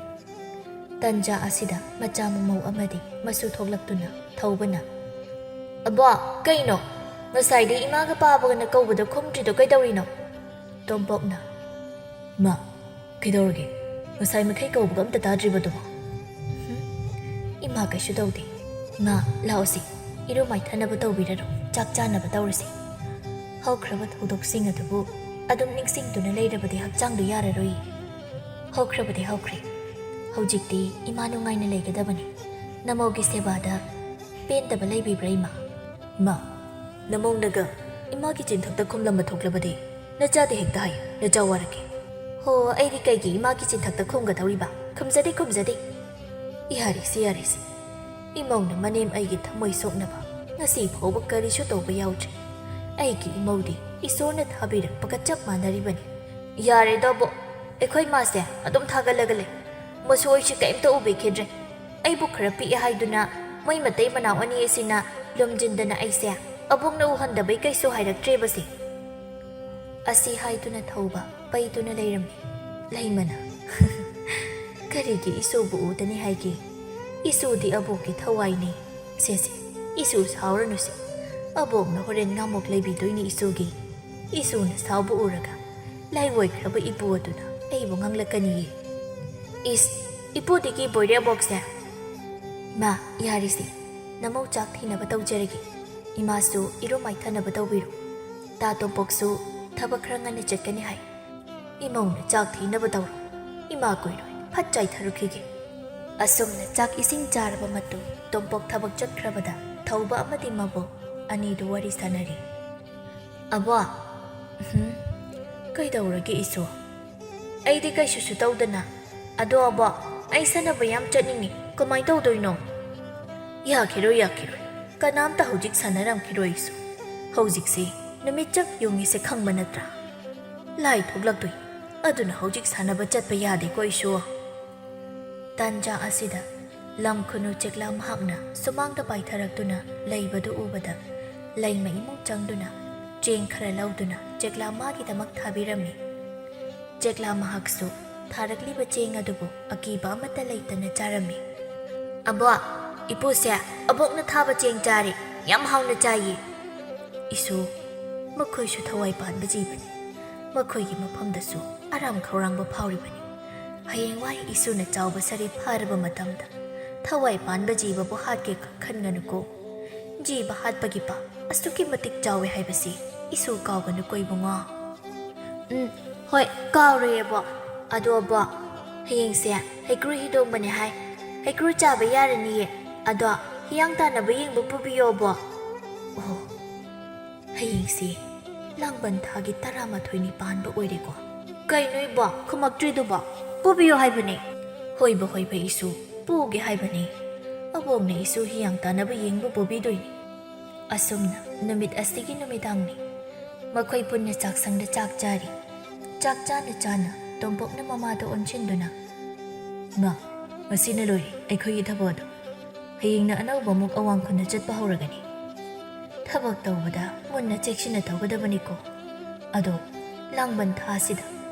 ꯇꯟꯖꯥ ꯑꯁꯤꯗ ꯃꯆꯥ ꯃꯃꯧ ꯑꯃꯗꯤ ꯃꯁꯨ ꯊꯣꯛꯂꯛꯇꯨꯅ ꯊꯧꯕꯅ, "ꯑꯕꯣ, ꯀꯩꯅꯣ? ꯉꯁꯥꯏꯗꯩ ꯏꯃꯥꯒ ꯄꯥꯕꯒꯅ ꯀꯧꯕꯗ ꯈꯨꯝꯗ꯭ꯔꯤꯗꯣ ꯀꯩꯗꯧꯔꯤꯅꯣ?" ꯇꯣꯝꯄꯣꯛꯅ, "ꯃꯥ, ꯀꯩꯗꯧꯔꯒꯦ? ꯉꯁꯥꯏ ꯃꯈꯩ ꯀꯧꯕꯒ ꯑꯝꯇ ꯇꯥꯗ꯭ꯔꯤꯕꯗꯨꯕꯣ?" "ꯍꯨꯝ, ꯏꯃꯥ ꯀꯩꯁꯨ ꯇꯧꯗꯦ꯫ ꯃꯥ, ꯂꯥꯛꯑꯣꯁꯤ, ꯏꯔꯨ ꯃꯥꯏꯊꯅꯕ ꯇꯧꯕꯤꯔꯔꯣ, ꯆꯥꯛ ꯆꯥꯅꯕ ꯇꯧꯔꯁꯤ꯫ ꯍꯧꯈ꯭ꯔꯕ ꯊꯧꯗꯣꯛꯁꯤꯡ ꯑꯗꯨꯕꯨ ꯑꯗꯨꯝ ꯅꯤꯡꯁꯤꯡꯗꯨꯅ ꯂꯩꯔꯕꯗꯤ ꯍꯛꯆꯥꯡꯗꯨ ꯌꯥꯔꯔꯣꯏ꯫ ꯍꯧꯈ꯭ꯔꯕꯗꯤ ꯍꯧꯈ꯭ꯔꯦ꯫ ꯍꯧꯖꯤꯛꯇꯤ ꯏꯃꯥ ꯅꯨꯡꯉꯥꯏꯅ ꯂꯩꯒꯗꯕꯅꯤ꯫ ꯅꯃꯧꯒꯤ ꯁꯦꯕꯥꯗ ꯄꯦꯟꯗꯕ ꯂꯩꯕꯤꯕ꯭ꯔꯥ, ꯏꯃꯥ?" "ꯃꯥ, ꯅꯃꯧꯅꯒ ꯏꯃꯥꯒꯤ ꯆꯤꯟꯊꯛꯇ ꯈꯨꯝꯂꯝꯕ ꯊꯣꯛꯂꯕꯗꯤ ꯅꯆꯥꯗ ꯍꯦꯛꯇ ꯍꯥꯏꯌꯨ, ꯅꯆꯥ ꯋꯥꯔꯛꯀꯦ꯫" "ꯍꯣ, ꯑꯩꯗꯤ ꯀꯩꯒꯤ ꯏꯃꯥꯒꯤ ꯆꯤꯟꯊꯛꯇ ꯈꯨꯝꯒꯗꯧꯔꯤꯕ? ꯈꯨꯝꯖꯗꯦ, ꯈꯨꯝꯖꯗꯦ꯫" "ꯌꯥꯔꯦꯁꯦ, ꯌꯥꯔꯦꯁꯦ꯫ ꯏꯃꯧꯅ ꯃꯅꯦꯝ ꯑꯩꯒꯤ ꯊꯃꯣꯏ ꯁꯣꯛꯅꯕ ꯉꯁꯤ ꯐꯥꯎꯕ ꯀꯔꯤꯁꯨ ꯇꯧꯕ ꯌꯥꯎꯗ꯭ꯔꯤ꯫ ꯑꯩꯒꯤ ꯏꯃꯧꯗꯤ ꯏꯁꯣꯔꯅ ꯊꯥꯕꯤꯔꯛꯄꯒ ꯆꯞ ꯃꯥꯟꯅꯔꯤꯕꯅꯤ꯫" "ꯌꯥꯔꯦꯗ, ꯑꯕꯣꯛ꯫ ꯑꯩꯈꯣꯏ ꯃꯥꯁꯦ ꯑꯗꯨꯝ ꯊꯥꯒꯠꯂꯒ ꯂꯩ꯫ ꯃꯁꯨ ꯑꯩꯁꯦ ꯀꯩꯝꯇ ꯎꯕꯤꯈꯤꯗ꯭ꯔꯦ꯫ ꯑꯩꯕꯨ ꯈꯔ ꯄꯤꯛꯑꯦ ꯍꯥꯏꯗꯨꯅ ꯃꯣꯏ ꯃꯇꯩ ꯃꯅꯥꯎ ꯑꯅꯤ ꯑꯁꯤꯅ ꯂꯨꯝꯖꯤꯟꯗꯅ ꯑꯩꯁꯦ ꯑꯕꯣꯛꯅ ꯎꯍꯟꯗꯕꯩ ꯀꯩꯁꯨ ꯍꯥꯏꯔꯛꯇ꯭ꯔꯦꯕꯁꯦ꯫" ꯑꯁꯤ ꯍꯥꯏꯗꯨꯅ ꯊꯧꯕ ꯄꯩꯗꯨꯅ ꯂꯩꯔꯝꯃꯤ꯫ ꯂꯩꯃꯅ, "ꯀꯔꯤꯒꯤ ꯏꯁꯨꯕꯨ ꯎꯗꯅꯤ ꯍꯥꯏꯒꯦ? ꯏꯁꯨꯗꯤ ꯑꯕꯣꯛꯀꯤ ꯊꯋꯥꯏꯅꯤ꯫ ꯁꯦ, ꯁꯦ, ꯏꯁꯨ ꯁꯥꯎꯔꯅꯨꯁꯦ꯫ ꯑꯕꯣꯛꯅ ꯍꯣꯔꯦꯟ ꯉꯥꯃꯣꯛ ꯂꯩꯕꯤꯗꯣꯏꯅꯤ ꯏꯁꯨꯒꯤ꯫ ꯏꯁꯨꯅ ꯁꯥꯎꯕ ꯎꯔꯒ ꯂꯥꯏꯑꯣꯏꯈ꯭ꯔꯕ ꯏꯄꯨ ꯑꯗꯨꯅ ꯑꯩꯕꯨ ꯉꯥꯡꯂꯛꯀꯅꯤꯌꯦ꯫ "ꯏꯁ, ꯏꯄꯨꯗꯒꯤ ꯕꯣꯏꯔꯦ ꯑꯕꯣꯛꯁꯦ!" "ꯃꯥ, ꯌꯥꯔꯤꯁꯦ, ꯅꯃꯧ ꯆꯥꯛ ꯊꯤꯅꯕ ꯇꯧꯖꯔꯒꯦ꯫ ꯏꯃꯥꯁꯨ ꯏꯔꯨ ꯃꯥꯏꯊꯅꯕ ꯇꯧꯕꯤꯔꯣ꯫ ꯇꯥ ꯇꯣꯝꯄꯣꯛꯁꯨ ꯊꯕꯛ ꯈꯔ ꯉꯟꯅ ꯆꯠꯀꯅꯤ ꯍꯥꯏ꯫ ꯏꯃꯧꯅ ꯆꯥꯛ ꯊꯤꯅꯕ ꯇꯧꯔꯣ꯫ ꯏꯃꯥ ꯀꯨꯏꯔꯣꯏ, ꯐꯠ ꯆꯥꯏꯊꯔꯨꯈꯤꯒꯦ꯫" ꯑꯁꯨꯝꯅ ꯆꯥꯛ ꯏꯁꯤꯡ ꯆꯥꯔꯕ ꯃꯇꯨꯡ ꯇꯣꯝꯄꯣꯛ ꯊꯕꯛ ꯆꯠꯈ꯭ꯔꯕꯗ ꯊꯧꯕ ꯑꯃꯗꯤ ꯃꯕꯣꯛ ꯑꯅꯤꯗꯨ ꯋꯥꯔꯤ ꯁꯥꯟꯅꯔꯤ꯫ "ꯑꯕꯣ!" "ꯎꯝ? ꯀꯩꯗꯧꯔꯒꯦ ꯏꯁꯨ?" "ꯑꯩꯗꯤ ꯀꯩꯁꯨꯁꯨ ꯇꯧꯗꯅ꯫ ꯑꯗꯣ ꯑꯕꯣ, ꯑꯩ ꯁꯥꯟꯅꯕ ꯌꯥꯝ ꯆꯠꯅꯤꯡꯉꯤ, ꯀꯃꯥꯏ ꯇꯧꯗꯣꯏꯅꯣ?" "ꯌꯥꯈꯤꯔꯣꯏ, ꯌꯥꯈꯤꯔꯣꯏ꯫ ꯀꯅꯥꯝꯇ ꯍꯧꯖꯤꯛ ꯁꯥꯟꯅꯔꯝꯈꯤꯔꯣꯏ ꯏꯁꯨ꯫ ꯍꯧꯖꯤꯛꯁꯦ ꯅꯨꯃꯤꯠ ꯆꯞ ꯌꯨꯡꯉꯤꯁꯦ ꯈꯪꯕ ꯅꯠꯇ꯭ꯔꯥ? ꯂꯥꯏ ꯊꯣꯛꯂꯛꯇꯣꯏ꯫ ꯑꯗꯨꯅ ꯍꯧꯖꯤꯛ ꯁꯥꯟꯅꯕ ꯆꯠꯄ ꯌꯥꯗꯦꯀꯣ ꯏꯁꯨ꯫" ꯇꯥꯟꯖꯥ ꯑꯁꯤꯗ ꯂꯝ ꯈꯨꯅꯨ ꯆꯦꯛꯂꯥ ꯃꯍꯥꯛꯅ ꯁꯨꯃꯥꯡꯗ ꯄꯥꯏꯊꯔꯛꯇꯨꯅ ꯂꯩꯕꯗꯨ ꯎꯕꯗ ꯂꯩꯃ ꯏꯃꯨꯡ ꯆꯪꯗꯨꯅ ꯆꯦꯡ ꯈꯔ ꯂꯧꯗꯨꯅ ꯆꯦꯛꯂꯥ ꯃꯥꯒꯤꯗꯃꯛ ꯊꯥꯕꯤꯔꯝꯃꯤ꯫ ꯆꯦꯛꯂꯥ ꯃꯍꯥꯛꯁꯨ ꯊꯥꯔꯛꯂꯤꯕ ꯆꯦꯡ ꯑꯗꯨꯕꯨ ꯑꯀꯤꯕ ꯑꯃꯠꯇ ꯂꯩꯇꯅ ꯆꯥꯔꯝꯃꯤ꯫ "ꯑꯕꯣ, ꯏꯄꯨꯁꯦ ꯑꯕꯣꯛꯅ ꯊꯥꯕ ꯆꯦꯡ ꯆꯥꯔꯦ, ꯌꯥꯝ ꯍꯥꯎꯅ ꯆꯥꯏꯌꯦ꯫" ꯏꯁꯨ, ꯃꯈꯣꯏꯁꯨ ꯊꯋꯥꯏ ꯄꯥꯟꯕ ꯖꯤꯕꯅꯤ꯫ ꯃꯈꯣꯏꯒꯤ ꯃꯐꯝꯗꯁꯨ ꯑꯔꯥꯝ ꯈꯧꯔꯥꯡꯕ ꯐꯥꯎꯔꯤꯕꯅꯤ꯫ ꯍꯌꯦꯡꯋꯥꯏ ꯏꯁꯨꯅ ꯆꯥꯎꯕ ꯁꯔꯦ ꯐꯥꯔꯕ ꯃꯇꯝꯗ ꯊꯋꯥꯏ ꯄꯥꯟꯕ ꯖꯤꯕꯕꯨ ꯍꯥꯠꯀꯦ ꯈꯟꯒꯅꯨꯀꯣ꯫ ꯖꯤꯕ ꯍꯥꯠꯄꯒꯤ ꯄꯥꯞ ꯑꯁꯨꯛꯀꯤ ꯃꯇꯤꯛ ꯆꯥꯎꯋꯦ ꯍꯥꯏꯕꯁꯤ ꯏꯁꯨ ꯀꯥꯎꯒꯅꯨꯀꯣ ꯏꯕꯨꯡꯉꯣ꯫ "ꯎꯝ, ꯍꯣꯏ, ꯀꯥꯎꯔꯣꯏ ꯑꯕꯣ꯫ ꯑꯗꯣ ꯑꯕꯣ, ꯍꯌꯦꯡꯁꯦ ꯍꯩꯀ꯭ꯔꯨ ꯍꯤꯗꯣꯡꯕꯅꯦ ꯍꯥꯏ꯫ ꯍꯩꯀ꯭ꯔꯨ ꯆꯥꯕ ꯌꯥꯔꯅꯤꯌꯦ꯫ ꯑꯗꯣ ꯍꯤꯌꯥꯡ ꯇꯥꯟꯅꯕ ꯌꯦꯡꯕ ꯄꯨꯕꯤꯌꯣ ꯑꯕꯣ꯫" "ꯑꯣ, ꯍꯌꯦꯡꯁꯦ ꯂꯥꯡꯕꯟ ꯊꯥꯒꯤ ꯇꯔꯥꯃꯥꯊꯣꯏꯅꯤ ꯄꯥꯟꯕ ꯑꯣꯏꯔꯦꯀꯣ꯫" "ꯀꯩꯅꯣ ꯏꯕꯣ, ꯈꯨꯝꯃꯛꯇ꯭ꯔꯤꯗꯨꯕꯣ? ꯄꯨꯕꯤꯌꯣ ꯍꯥꯏꯕꯅꯦ꯫" "ꯍꯣꯏꯕ, ꯍꯣꯏꯕ ꯏꯁꯨ, ꯄꯨꯒꯦ ꯍꯥꯏꯕꯅꯦ꯫ ꯑꯕꯣꯛꯅ ꯏꯁꯨ ꯍꯤꯌꯥꯡ ꯇꯥꯟꯅꯕ ꯌꯦꯡꯕ ꯄꯨꯕꯤꯗꯣꯏꯅꯤ꯫" ꯑꯁꯨꯝꯅ ꯅꯨꯃꯤꯠ ꯑꯁꯤꯒꯤ ꯅꯨꯃꯤꯗꯥꯡꯅꯤ꯫ ꯃꯈꯣꯏ ꯄꯨꯟꯅ ꯆꯥꯛꯁꯪꯗ ꯆꯥꯛ ꯆꯥꯔꯤ꯫ ꯆꯥꯛ ꯆꯥꯅ ꯆꯥꯅ ꯇꯣꯝꯄꯣꯛꯅ ꯃꯃꯥꯗ ꯑꯣꯟꯁꯤꯟꯗꯨꯅ, "ꯏꯃꯥ, ꯉꯁꯤꯅ ꯂꯣꯏꯔꯦ ꯑꯩꯈꯣꯏꯒꯤ ꯊꯕꯛ ꯑꯗꯨ꯫ ꯍꯌꯦꯡꯅ ꯑꯅꯧꯕ ꯑꯃꯨꯛ ꯑꯋꯥꯡ ꯈꯨꯟꯗ ꯆꯠꯄ ꯍꯧꯔꯒꯅꯤ꯫ ꯊꯕꯛ ꯇꯧꯕꯗ ꯃꯨꯟꯅ ꯆꯦꯛꯁꯤꯟꯅ ꯇꯧꯒꯗꯕꯅꯤꯀꯣ꯫ ꯑꯗꯣ ꯂꯥꯡꯕꯟ ꯊꯥꯁꯤꯗ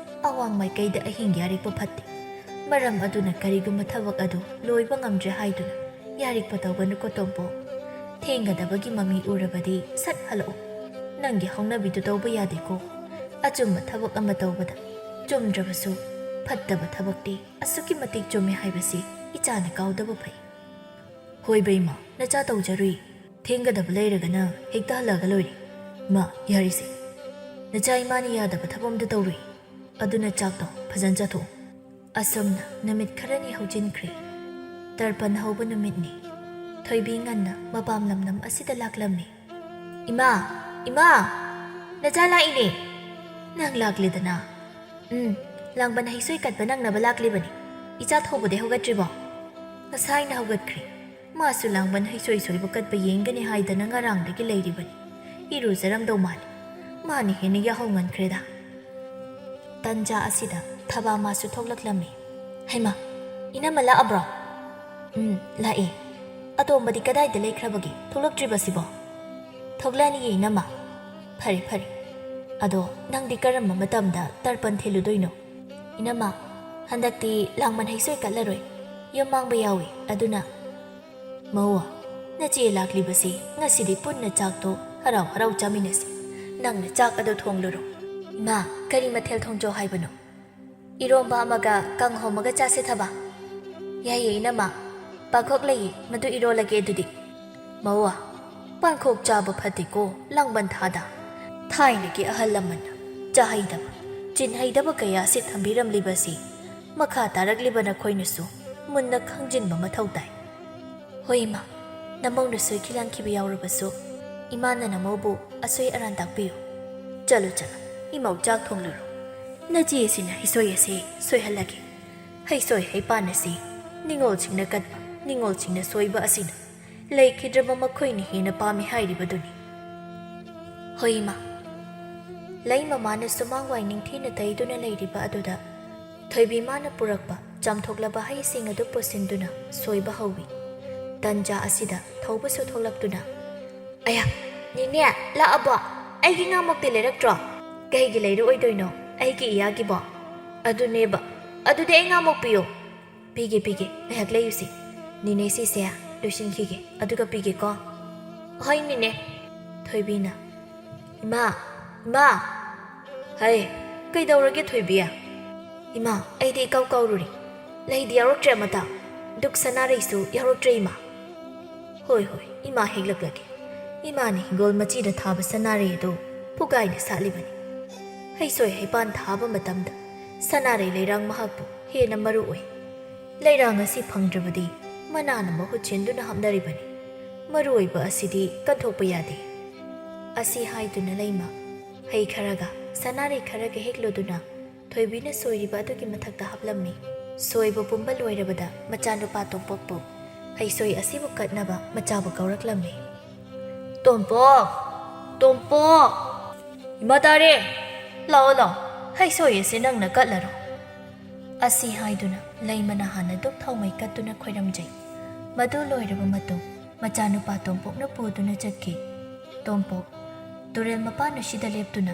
ꯑꯋꯥꯡ ꯃꯥꯏꯀꯩꯗ ꯑꯍꯤꯡ ꯌꯥꯔꯤꯛꯄ ꯐꯠꯇꯦ꯫ ꯃꯔꯝ ꯑꯗꯨꯅ ꯀꯔꯤꯒꯨꯝꯕ ꯊꯕꯛ ꯑꯗꯨ ꯂꯣꯏꯕ ꯉꯝꯗ꯭ꯔꯦ ꯍꯥꯏꯗꯨꯅ ꯌꯥꯔꯤꯛꯄ ꯇꯧꯒꯅꯨꯀꯣ ꯇꯣꯝꯄꯣꯛ꯫ ꯊꯦꯡꯒꯗꯕꯒꯤ ꯃꯃꯤ ꯎꯔꯕꯗꯤ ꯁꯠ ꯍꯜꯂꯛꯎ꯫ ꯅꯪꯒꯤ ꯍꯧꯅꯕꯤꯗꯨ ꯇꯧꯕ ꯌꯥꯗꯦꯀꯣ꯫ ꯑꯆꯨꯝꯕ ꯊꯕꯛ ꯑꯃ ꯇꯧꯕꯗ ꯆꯨꯝꯗ꯭ꯔꯕꯁꯨ ꯐꯠꯇꯕ ꯊꯕꯛꯇꯤ ꯑꯁꯨꯛꯀꯤ ꯃꯇꯤꯛ ꯆꯨꯝꯃꯦ ꯍꯥꯏꯕꯁꯤ ꯏꯆꯥꯅ ꯀꯥꯎꯗꯕ ꯐꯩ꯫ ꯍꯣꯏ ꯕꯦꯝꯃ, ꯅꯆꯥ ꯇꯧꯖꯔꯨꯏ꯫ ꯊꯦꯡꯒꯗꯕ ꯂꯩꯔꯒꯅ ꯍꯦꯛꯇ ꯍꯜꯂꯛꯑꯒ ꯂꯣꯏꯔꯦ꯫ ꯃꯥ, ꯌꯥꯔꯤꯁꯦ꯫ ꯅꯆꯥ ꯏꯃꯥꯅ ꯌꯥꯗꯕ ꯊꯕꯛ ꯑꯝꯇ ꯇꯧꯔꯨꯏ꯫ ꯑꯗꯨꯅ ꯆꯥꯛꯇꯣ ꯐꯖꯅ ꯆꯥꯊꯣꯛꯎ꯫ ꯑꯁꯨꯝꯅ ꯅꯨꯃꯤꯠ ꯈꯔꯅꯤ ꯍꯧꯖꯤꯟꯈ꯭ꯔꯦ꯫ ꯇꯔꯄꯟ ꯍꯧꯕ ꯅꯨꯃꯤꯠꯅꯤ꯫ ꯊꯣꯏꯕꯤ ꯉꯟꯅ ꯃꯄꯥꯝ ꯂꯝꯗꯝ ꯑꯁꯤꯗ ꯂꯥꯛꯂꯝꯃꯤ꯫ "ꯏꯃꯥ, ꯏꯃꯥ, ꯅꯆꯥ ꯂꯥꯛꯏꯅꯦ꯫ ꯅꯪ ꯂꯥꯛꯂꯦꯗꯅ꯫ ꯎꯝ, ꯂꯥꯡꯕꯟ ꯍꯩꯁꯣꯏ ꯀꯠꯄ ꯅꯪꯅꯕ ꯂꯥꯛꯂꯤꯕꯅꯤ꯫ ꯏꯆꯥ ꯊꯧꯕꯗꯤ ꯍꯧꯒꯠꯇ꯭ꯔꯤꯕꯣ?" "ꯉꯁꯥꯏꯅ ꯍꯧꯒꯠꯈ꯭ꯔꯦ꯫ ꯃꯥꯁꯨ ꯂꯥꯡꯕꯟ ꯍꯩꯁꯣꯏ ꯁꯣꯏꯕ ꯀꯠꯄ ꯌꯦꯡꯒꯅꯤ ꯍꯥꯏꯗꯅ ꯉꯔꯥꯡꯗꯒꯤ ꯂꯩꯔꯤꯕꯅꯤ꯫ ꯏꯔꯨꯖꯔꯝꯗꯧ ꯃꯥꯜꯂꯤ꯫ ꯃꯥꯅ ꯍꯦꯟꯅ ꯌꯥꯍꯧ ꯉꯟꯈ꯭ꯔꯦꯗ꯫" ꯇꯟꯖꯥ ꯑꯁꯤꯗ ꯊꯕꯥ ꯃꯥꯁꯨ ꯊꯣꯛꯂꯛꯂꯝꯃꯤ꯫ "ꯍꯩꯃꯥ, ꯏꯅꯝꯃ ꯂꯥꯛꯑꯕ꯭ꯔꯣ?" "ꯎꯝ, ꯂꯥꯛꯑꯦ꯫ ꯑꯇꯣꯝꯕꯗꯤ ꯀꯗꯥꯏꯗ ꯂꯩꯈ꯭ꯔꯕꯒꯦ? ꯊꯣꯛꯂꯛꯇ꯭ꯔꯤꯕꯁꯤꯕꯣ?" "ꯊꯣꯛꯂꯛꯑꯅꯤꯌꯦ ꯏꯅꯝꯃ꯫" "ꯐꯔꯦ, ꯐꯔꯦ꯫ ꯑꯗꯣ ꯅꯪꯗꯤ ꯀꯔꯝꯕ ꯃꯇꯝꯗ ꯇꯔꯄꯟ ꯊꯤꯜꯂꯨꯗꯣꯏꯅꯣ?" "ꯏꯅꯝꯃ, ꯍꯟꯗꯛꯇꯤ ꯂꯥꯡꯕꯟ ꯍꯩꯁꯣꯏ ꯀꯠꯂꯔꯣꯏ꯫ ꯌꯨꯝ ꯃꯥꯡꯕ ꯌꯥꯎꯏ, ꯑꯗꯨꯅ꯫" "ꯃꯧ, ꯅꯆꯦ ꯂꯥꯛꯂꯤꯕꯁꯤ ꯉꯁꯤꯗꯤ ꯄꯨꯟꯅ ꯆꯥꯛꯇꯣ ꯍꯔꯥꯎ ꯍꯔꯥꯎ ꯆꯥꯃꯤꯟꯅꯁꯤ꯫ ꯅꯪꯅ ꯆꯥꯛ ꯑꯗꯨ ꯊꯣꯡꯂꯨꯔꯣ꯫" "ꯏꯃꯥ, ꯀꯔꯤ ꯃꯊꯦꯜ ꯊꯣꯡꯖꯧ ꯍꯥꯏꯕꯅꯣ?" "ꯏꯔꯣꯝꯕ ꯑꯃꯒ ꯀꯥꯡꯍꯧ ꯑꯃꯒ ꯆꯥꯁꯦ ꯊꯕ꯫" "ꯌꯥꯏꯌꯦ ꯏꯅꯝꯃ, ꯄꯥꯡꯈꯣꯛ ꯂꯩꯌꯦ, ꯃꯗꯨ ꯏꯔꯣꯜꯂꯒꯦ ꯑꯗꯨꯗꯤ꯫" "ꯃꯧ, ꯄꯥꯡꯈꯣꯛ ꯆꯥꯕ ꯐꯠꯇꯦꯀꯣ ꯂꯥꯡꯕꯟ ꯊꯥꯗ꯫ ꯊꯥꯏꯅꯒꯤ ꯑꯍꯜ ꯂꯃꯟꯅ ꯆꯥꯍꯩꯗꯕ, ꯆꯤꯟꯍꯩꯗꯕ ꯀꯌꯥ ꯑꯁꯤ ꯊꯝꯕꯤꯔꯝꯂꯤꯕꯁꯤ ꯃꯈꯥ ꯇꯥꯔꯛꯂꯤꯕ ꯅꯈꯣꯏꯅꯁꯨ ꯃꯨꯟꯅ ꯈꯪꯖꯤꯟꯕ ꯃꯊꯧ ꯇꯥꯏ꯫" "ꯍꯣꯏ ꯏꯃꯥ, ꯅꯃꯧꯅ ꯁꯣꯏꯈꯤ ꯂꯥꯟꯈꯤꯕ ꯌꯥꯎꯔꯕꯁꯨ ꯏꯃꯥꯅ ꯅꯃꯧꯕꯨ ꯑꯁꯣꯏ ꯑꯔꯥꯟ ꯇꯥꯛꯄꯤꯌꯨ꯫ ꯆꯠꯂꯨ ꯆꯠꯂꯨ, ꯏꯃꯧ ꯆꯥꯛ ꯊꯣꯡꯂꯨꯔꯣ꯫ ꯅꯆꯦ ꯑꯁꯤꯅ ꯍꯩꯁꯣꯏ ꯑꯁꯦ ꯁꯣꯏꯍꯜꯂꯒꯦ꯫ ꯍꯩꯁꯣꯏ ꯍꯩꯄꯥꯟ ꯑꯁꯤ ꯅꯤꯉꯣꯜꯁꯤꯡꯅ ꯀꯠꯄ, ꯅꯤꯉꯣꯜꯁꯤꯡꯅ ꯁꯣꯏꯕ ꯑꯁꯤꯅ ꯂꯩꯈꯤꯗ꯭ꯔꯕ ꯃꯈꯣꯏꯅ ꯍꯦꯟꯅ ꯄꯥꯝꯃꯤ ꯍꯥꯏꯔꯤꯕꯗꯨꯅꯤ꯫" "ꯍꯣꯏ ꯏꯃꯥ꯫" ꯂꯩ ꯃꯃꯥꯅ ꯁꯨꯃꯥꯡ ꯋꯥꯏ ꯅꯤꯡꯊꯤꯅ ꯇꯩꯗꯨꯅ ꯂꯩꯔꯤꯕ ꯑꯗꯨꯗ ꯊꯣꯏꯕꯤ ꯃꯥꯅ ꯄꯨꯔꯛꯄ ꯆꯥꯝꯊꯣꯛꯂꯕ ꯍꯩꯁꯤꯡ ꯑꯗꯨ ꯄꯨꯁꯤꯟꯗꯨꯅ ꯁꯣꯏꯕ ꯍꯧꯏ꯫ ꯇꯟꯖꯥ ꯑꯁꯤꯗ ꯊꯧꯕꯁꯨ ꯊꯣꯛꯂꯛꯇꯨꯅ, "ꯑꯌꯥ, ꯅꯦꯅꯦ, ꯂꯥꯛꯑꯕꯣ? ꯑꯩꯒꯤ ꯉꯥꯃꯣꯛꯇꯤ ꯂꯩꯔꯛꯇ꯭ꯔꯣ? ꯀꯩꯒꯤ ꯂꯩꯔꯛꯑꯣꯏꯗꯣꯏꯅꯣ? ꯑꯩꯒꯤ ꯏꯌꯥꯒꯤꯕꯣ?" "ꯑꯗꯨꯅꯦꯕ꯫ ꯑꯗꯨꯗꯤ ꯑꯩ ꯉꯥꯃꯣꯛ ꯄꯤꯌꯣ꯫" "ꯄꯤꯒꯦ, ꯄꯤꯒꯦ꯫ ꯉꯥꯏꯍꯥꯛ ꯂꯩꯌꯨꯁꯦ꯫ ꯅꯦꯅꯦ ꯁꯤꯁꯦ ꯂꯣꯏꯁꯤꯟꯈꯤꯒꯦ, ꯑꯗꯨꯒ ꯄꯤꯒꯦꯀꯣ꯫" ꯍꯣꯏ ꯅꯦꯅꯦ꯫ ꯊꯣꯏꯕꯤꯅ, "ꯏꯃꯥ, ꯏꯃꯥ!" "ꯍꯩ, ꯀꯩꯗꯧꯔꯒꯦ ꯊꯣꯏꯕꯤ?" "ꯏꯃꯥ, ꯑꯩꯗꯤ ꯏꯀꯥꯎ ꯀꯥꯎꯔꯨꯔꯦ꯫ ꯂꯩꯗꯤ ꯌꯥꯎꯔꯛꯇ꯭ꯔꯦ ꯑꯃꯇ꯫ ꯗꯨꯛ ꯁꯅꯥꯔꯩꯁꯨ ꯌꯥꯎꯔꯛꯇ꯭ꯔꯦ ꯏꯃꯥ꯫" "ꯍꯣꯏ, ꯍꯣꯏ, ꯏꯃꯥ ꯍꯦꯛꯂꯛꯂꯒꯦ꯫" ꯏꯃꯥꯅ ꯍꯤꯡꯒꯣꯜ ꯃꯆꯤꯗ ꯊꯥꯕ ꯁꯅꯥꯔꯩ ꯑꯗꯨ ꯐꯨꯒꯥꯏꯅ ꯁꯥꯠꯂꯤꯕꯅꯤ꯫ ꯍꯩꯁꯣꯏ ꯍꯩꯄꯥꯟ ꯊꯥꯕ ꯃꯇꯝꯗ ꯁꯅꯥꯔꯩ ꯂꯩꯔꯥꯡ ꯃꯍꯥꯛꯄꯨ ꯍꯦꯟꯅ ꯃꯔꯨ ꯑꯣꯏ꯫ ꯂꯩꯔꯥꯡ ꯑꯁꯤ ꯐꯪꯗ꯭ꯔꯕꯗꯤ ꯃꯅꯥꯅ ꯃꯍꯨꯠ ꯁꯤꯟꯗꯨꯅ ꯍꯥꯞꯅꯔꯤꯕꯅꯤ꯫ ꯃꯔꯨ ꯑꯣꯏꯕ ꯑꯁꯤꯗꯤ ꯀꯟꯊꯣꯛꯄ ꯌꯥꯗꯦ꯫ ꯑꯁꯤ ꯍꯥꯏꯗꯨꯅ ꯂꯩꯃ ꯍꯩ ꯈꯔꯒ ꯁꯅꯥꯔꯩ ꯈꯔꯒ ꯍꯦꯛꯂꯨꯗꯨꯅ ꯊꯣꯏꯕꯤꯅ ꯁꯣꯏꯔꯤꯕ ꯑꯗꯨꯒꯤ ꯃꯊꯛꯇ ꯍꯥꯞꯂꯝꯃꯤ꯫ ꯁꯣꯏꯕ ꯄꯨꯝꯕ ꯂꯣꯏꯔꯕꯗ ꯃꯆꯥꯅꯨꯄꯥ ꯇꯣꯝꯄꯣꯛꯄꯨ ꯍꯩꯁꯣꯏ ꯑꯁꯤꯕꯨ ꯀꯠꯅꯕ ꯃꯆꯥꯕꯨ ꯀꯧꯔꯛꯂꯝꯃꯤ꯫ "ꯇꯣꯝꯄꯣꯛ! ꯇꯣꯝꯄꯣꯛ! ꯏꯃꯥ ꯇꯥꯔꯦ! ꯂꯥꯛꯑꯣ, ꯂꯥꯛꯑꯣ, ꯍꯩꯁꯣꯏ ꯑꯁꯤ ꯅꯪꯅ ꯀꯠꯂꯔꯣ꯫" ꯑꯁꯤ ꯍꯥꯏꯗꯨꯅ ꯂꯩꯃꯅ ꯍꯥꯟꯅ ꯗꯨꯛ ꯊꯥꯎꯃꯩ ꯀꯠꯇꯨꯅ ꯈꯣꯏꯔꯝꯖꯩ꯫ ꯃꯗꯨ ꯂꯣꯏꯔꯕ ꯃꯇꯨꯡ ꯃꯆꯥꯅꯨꯄꯥ ꯇꯣꯝꯄꯣꯛꯅ ꯄꯨꯗꯨꯅ ꯆꯠꯈꯤ꯫ ꯇꯣꯝꯄꯣꯛ ꯇꯨꯔꯦꯜ ꯃꯄꯥꯟ ꯑꯁꯤꯗ ꯂꯦꯞꯇꯨꯅ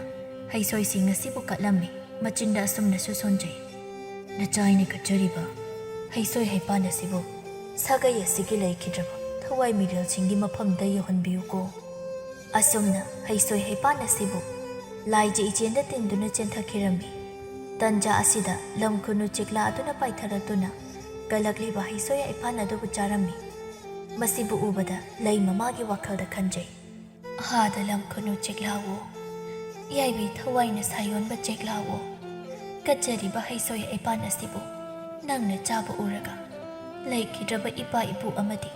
ꯍꯩꯁꯣꯏꯁꯤꯡ ꯑꯁꯤꯕꯨ ꯀꯠꯂꯝꯃꯤ꯫ ꯃꯆꯤꯟꯗ ꯑꯁꯨꯝꯅꯁꯨ ꯁꯣꯟꯖꯩ, "ꯅꯆꯥ ꯑꯩꯅ ꯀꯠꯆꯔꯤꯕ ꯍꯩꯁꯣꯏ ꯍꯩꯄꯥꯟ ꯑꯁꯤꯕꯨ ꯁꯥꯒꯩ ꯑꯁꯤꯒꯤ ꯂꯩꯈꯤꯗ꯭ꯔꯕ ꯊꯋꯥꯏ ꯃꯤꯔꯦꯜꯁꯤꯡꯒꯤ ꯃꯐꯝꯗ ꯌꯧꯍꯟꯕꯤꯌꯨꯀꯣ꯫" ꯑꯁꯨꯝꯅ ꯍꯩꯁꯣꯏ ꯍꯩꯄꯥꯟ ꯑꯁꯤꯕꯨ ꯂꯥꯏꯖ ꯏꯆꯦꯟꯗ ꯇꯤꯟꯗꯨꯅ ꯆꯦꯟꯊꯈꯤꯔꯝꯃꯤ꯫ ꯇꯟꯖꯥ ꯑꯁꯤꯗ ꯂꯝ ꯈꯨꯅꯨ ꯆꯦꯛꯂꯥ ꯑꯗꯨꯅ ꯄꯥꯏꯊꯔꯛꯇꯨꯅ ꯀꯜꯂꯛꯂꯤꯕ ꯍꯩꯁꯣꯏ ꯍꯩꯄꯥꯟ ꯑꯗꯨꯕꯨ ꯆꯥꯔꯝꯃꯤ꯫ ꯃꯁꯤꯕꯨ ꯎꯕꯗ ꯂꯩ ꯃꯃꯥꯒꯤ ꯋꯥꯈꯜꯗ ꯈꯟꯖꯩ, "ꯑꯍꯥꯗ ꯂꯝ ꯈꯨꯅꯨ ꯆꯦꯛꯂꯥꯋꯣ, ꯌꯥꯏꯕꯤ ꯊꯋꯥꯏꯅ ꯁꯥꯌꯣꯟꯕ ꯆꯦꯛꯂꯥꯋꯣ, ꯀꯠꯆꯔꯤꯕ ꯍꯩꯁꯣꯏ ꯍꯩꯄꯥꯟ ꯑꯁꯤꯕꯨ ꯅꯪꯅ ꯆꯥꯕ ꯎꯔꯒ ꯂꯩꯈꯤꯗ꯭ꯔꯕ ꯏꯄꯥ ꯏꯄꯨ ꯑꯃꯗꯤ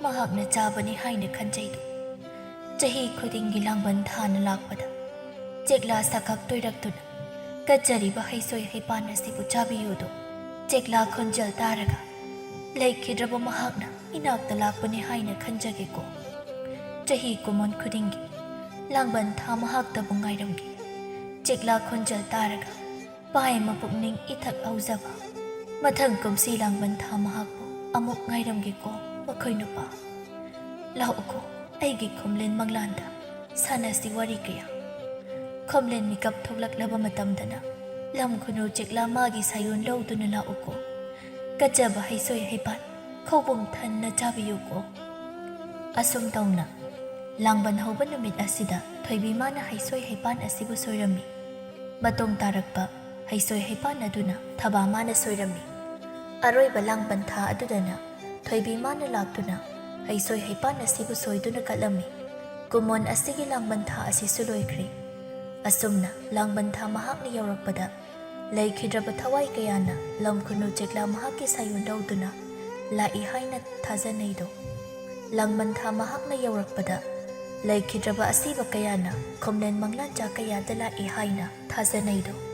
ꯃꯍꯥꯛꯅ ꯆꯥꯕꯅꯤ ꯍꯥꯏꯅ ꯈꯟꯖꯩꯗꯨ꯫ ꯆꯍꯤ ꯈꯨꯗꯤꯡꯒꯤ ꯂꯥꯡꯕꯟ ꯊꯥꯅ ꯂꯥꯛꯄꯗ ꯆꯦꯛꯂꯥ ꯁꯥꯈꯛ ꯇꯣꯏꯔꯛꯇꯨꯅ ꯀꯠꯆꯔꯤꯕ ꯍꯩꯁꯣꯏ ꯍꯩꯄꯥꯟ ꯑꯁꯤꯕꯨ ꯆꯥꯕꯤꯌꯨꯗꯣ ꯆꯦꯛꯂꯥ ꯈꯣꯟꯖꯦꯜ ꯇꯥꯔꯒ ꯂꯩꯈꯤꯗ꯭ꯔꯕ ꯃꯍꯥꯛꯅ ꯏꯅꯥꯛꯇ ꯂꯥꯛꯄꯅꯤ ꯍꯥꯏꯅ ꯈꯟꯖꯒꯦꯀꯣ꯫ ꯆꯍꯤ ꯀꯨꯝꯑꯣꯟ ꯈꯨꯗꯤꯡꯒꯤ ꯂꯥꯡꯕꯟ ꯊꯥ ꯃꯍꯥꯛꯇꯕꯨ ꯉꯥꯏꯔꯝꯒꯦ꯫ ꯆꯦꯛꯂꯥ ꯈꯣꯟꯖꯦꯜ ꯇꯥꯔꯒ ꯄꯥꯏꯃ ꯄꯨꯛꯅꯤꯡ ꯏꯊꯛ ꯍꯧꯖꯕ꯫ ꯃꯊꯪ ꯀꯨꯝꯁꯤ ꯂꯥꯡꯕꯟ ꯊꯥ ꯃꯍꯥꯛꯄꯨ ꯑꯃꯨꯛ ꯉꯥꯏꯔꯝꯒꯦꯀꯣ ꯃꯈꯣꯏ ꯅꯨꯄꯥ꯫ ꯂꯥꯛꯎꯀꯣ ꯑꯩꯒꯤ ꯈꯣꯝꯂꯦꯟ ꯃꯪꯂꯥꯟꯗ ꯁꯥꯟꯅꯁꯤ ꯋꯥꯔꯤ ꯀꯌꯥ꯫ ꯈꯣꯝꯂꯦꯟ ꯃꯤꯀꯞ ꯊꯣꯛꯂꯛꯂꯕ ꯃꯇꯝꯗꯅ ꯂꯝ ꯈꯨꯅꯨ ꯆꯦꯛꯂꯥ ꯃꯥꯒꯤ ꯁꯥꯌꯣꯟ ꯂꯧꯗꯨꯅ ꯂꯥꯛꯎꯀꯣ꯫ ꯀꯠꯆꯕ ꯍꯩꯁꯣꯏ ꯍꯩꯄꯥꯟ ꯈꯧꯄꯨꯝ ꯊꯟꯅ ꯆꯥꯕꯤꯌꯨꯀꯣ꯫ ꯑꯁꯨꯝ ꯇꯧꯅ ꯂꯥꯡꯕꯟ ꯍꯧꯕ ꯅꯨꯃꯤꯠ ꯑꯁꯤꯗ ꯊꯣꯏꯕꯤꯃꯥꯅ ꯍꯩꯁꯣꯏ ꯍꯩꯄꯥꯟ ꯑꯁꯤꯕꯨ ꯁꯣꯏꯔꯝꯃꯤ꯫ ꯃꯇꯣꯡ ꯇꯥꯔꯛꯄ ꯍꯩꯁꯣꯏ ꯍꯩꯄꯥꯟ ꯑꯗꯨꯅ ꯊꯕꯥꯃꯥꯅ ꯁꯣꯏꯔꯝꯃꯤ꯫ ꯑꯔꯣꯏꯕ ꯂꯥꯡꯕꯟ ꯊꯥ ꯑꯗꯨꯗꯅ ꯊꯣꯏꯕꯤꯃꯥꯅ ꯂꯥꯛꯇꯨꯅ ꯍꯩꯁꯣꯏ ꯍꯩꯄꯥꯟ ꯑꯁꯤꯕꯨ ꯁꯣꯏꯗꯨꯅ ꯀꯠꯂꯝꯃꯤ꯫ ꯀꯨꯝꯑꯣꯟ ꯑꯁꯤꯒꯤ ꯂꯥꯡꯕꯟ ꯊꯥ ꯑꯁꯤꯁꯨ ꯂꯣꯏꯈ꯭ꯔꯦ꯫ ꯑꯁꯨꯝꯅ ꯂꯥꯡꯕꯟ ꯊꯥ ꯃꯍꯥꯛꯅ ꯌꯧꯔꯛꯄꯗ ꯂꯩꯈꯤꯗ꯭ꯔꯕ ꯊꯋꯥꯏ ꯀꯌꯥꯅ ꯂꯝ ꯈꯨꯅꯨ ꯆꯦꯛꯂꯥ ꯃꯍꯥꯛꯀꯤ ꯁꯥꯌꯣꯟ ꯂꯧꯗꯨꯅ ꯂꯥꯛꯏ ꯍꯥꯏꯅ ꯊꯥꯖꯅꯩꯗꯣ꯫ ꯂꯥꯡꯕꯟ ꯊꯥ ꯃꯍꯥꯛꯅ ꯌꯧꯔꯛꯄꯗ ꯂꯩꯈꯤꯗ꯭ꯔꯕ ꯑꯁꯤꯕ ꯀꯌꯥꯅ ꯈꯨꯝꯂꯦꯟ ꯃꯪꯂꯥꯟꯆꯥ ꯀꯌꯥꯗ ꯂꯥꯛꯏ ꯍꯥꯏꯅ ꯊꯥꯖꯅꯩꯗꯣ꯫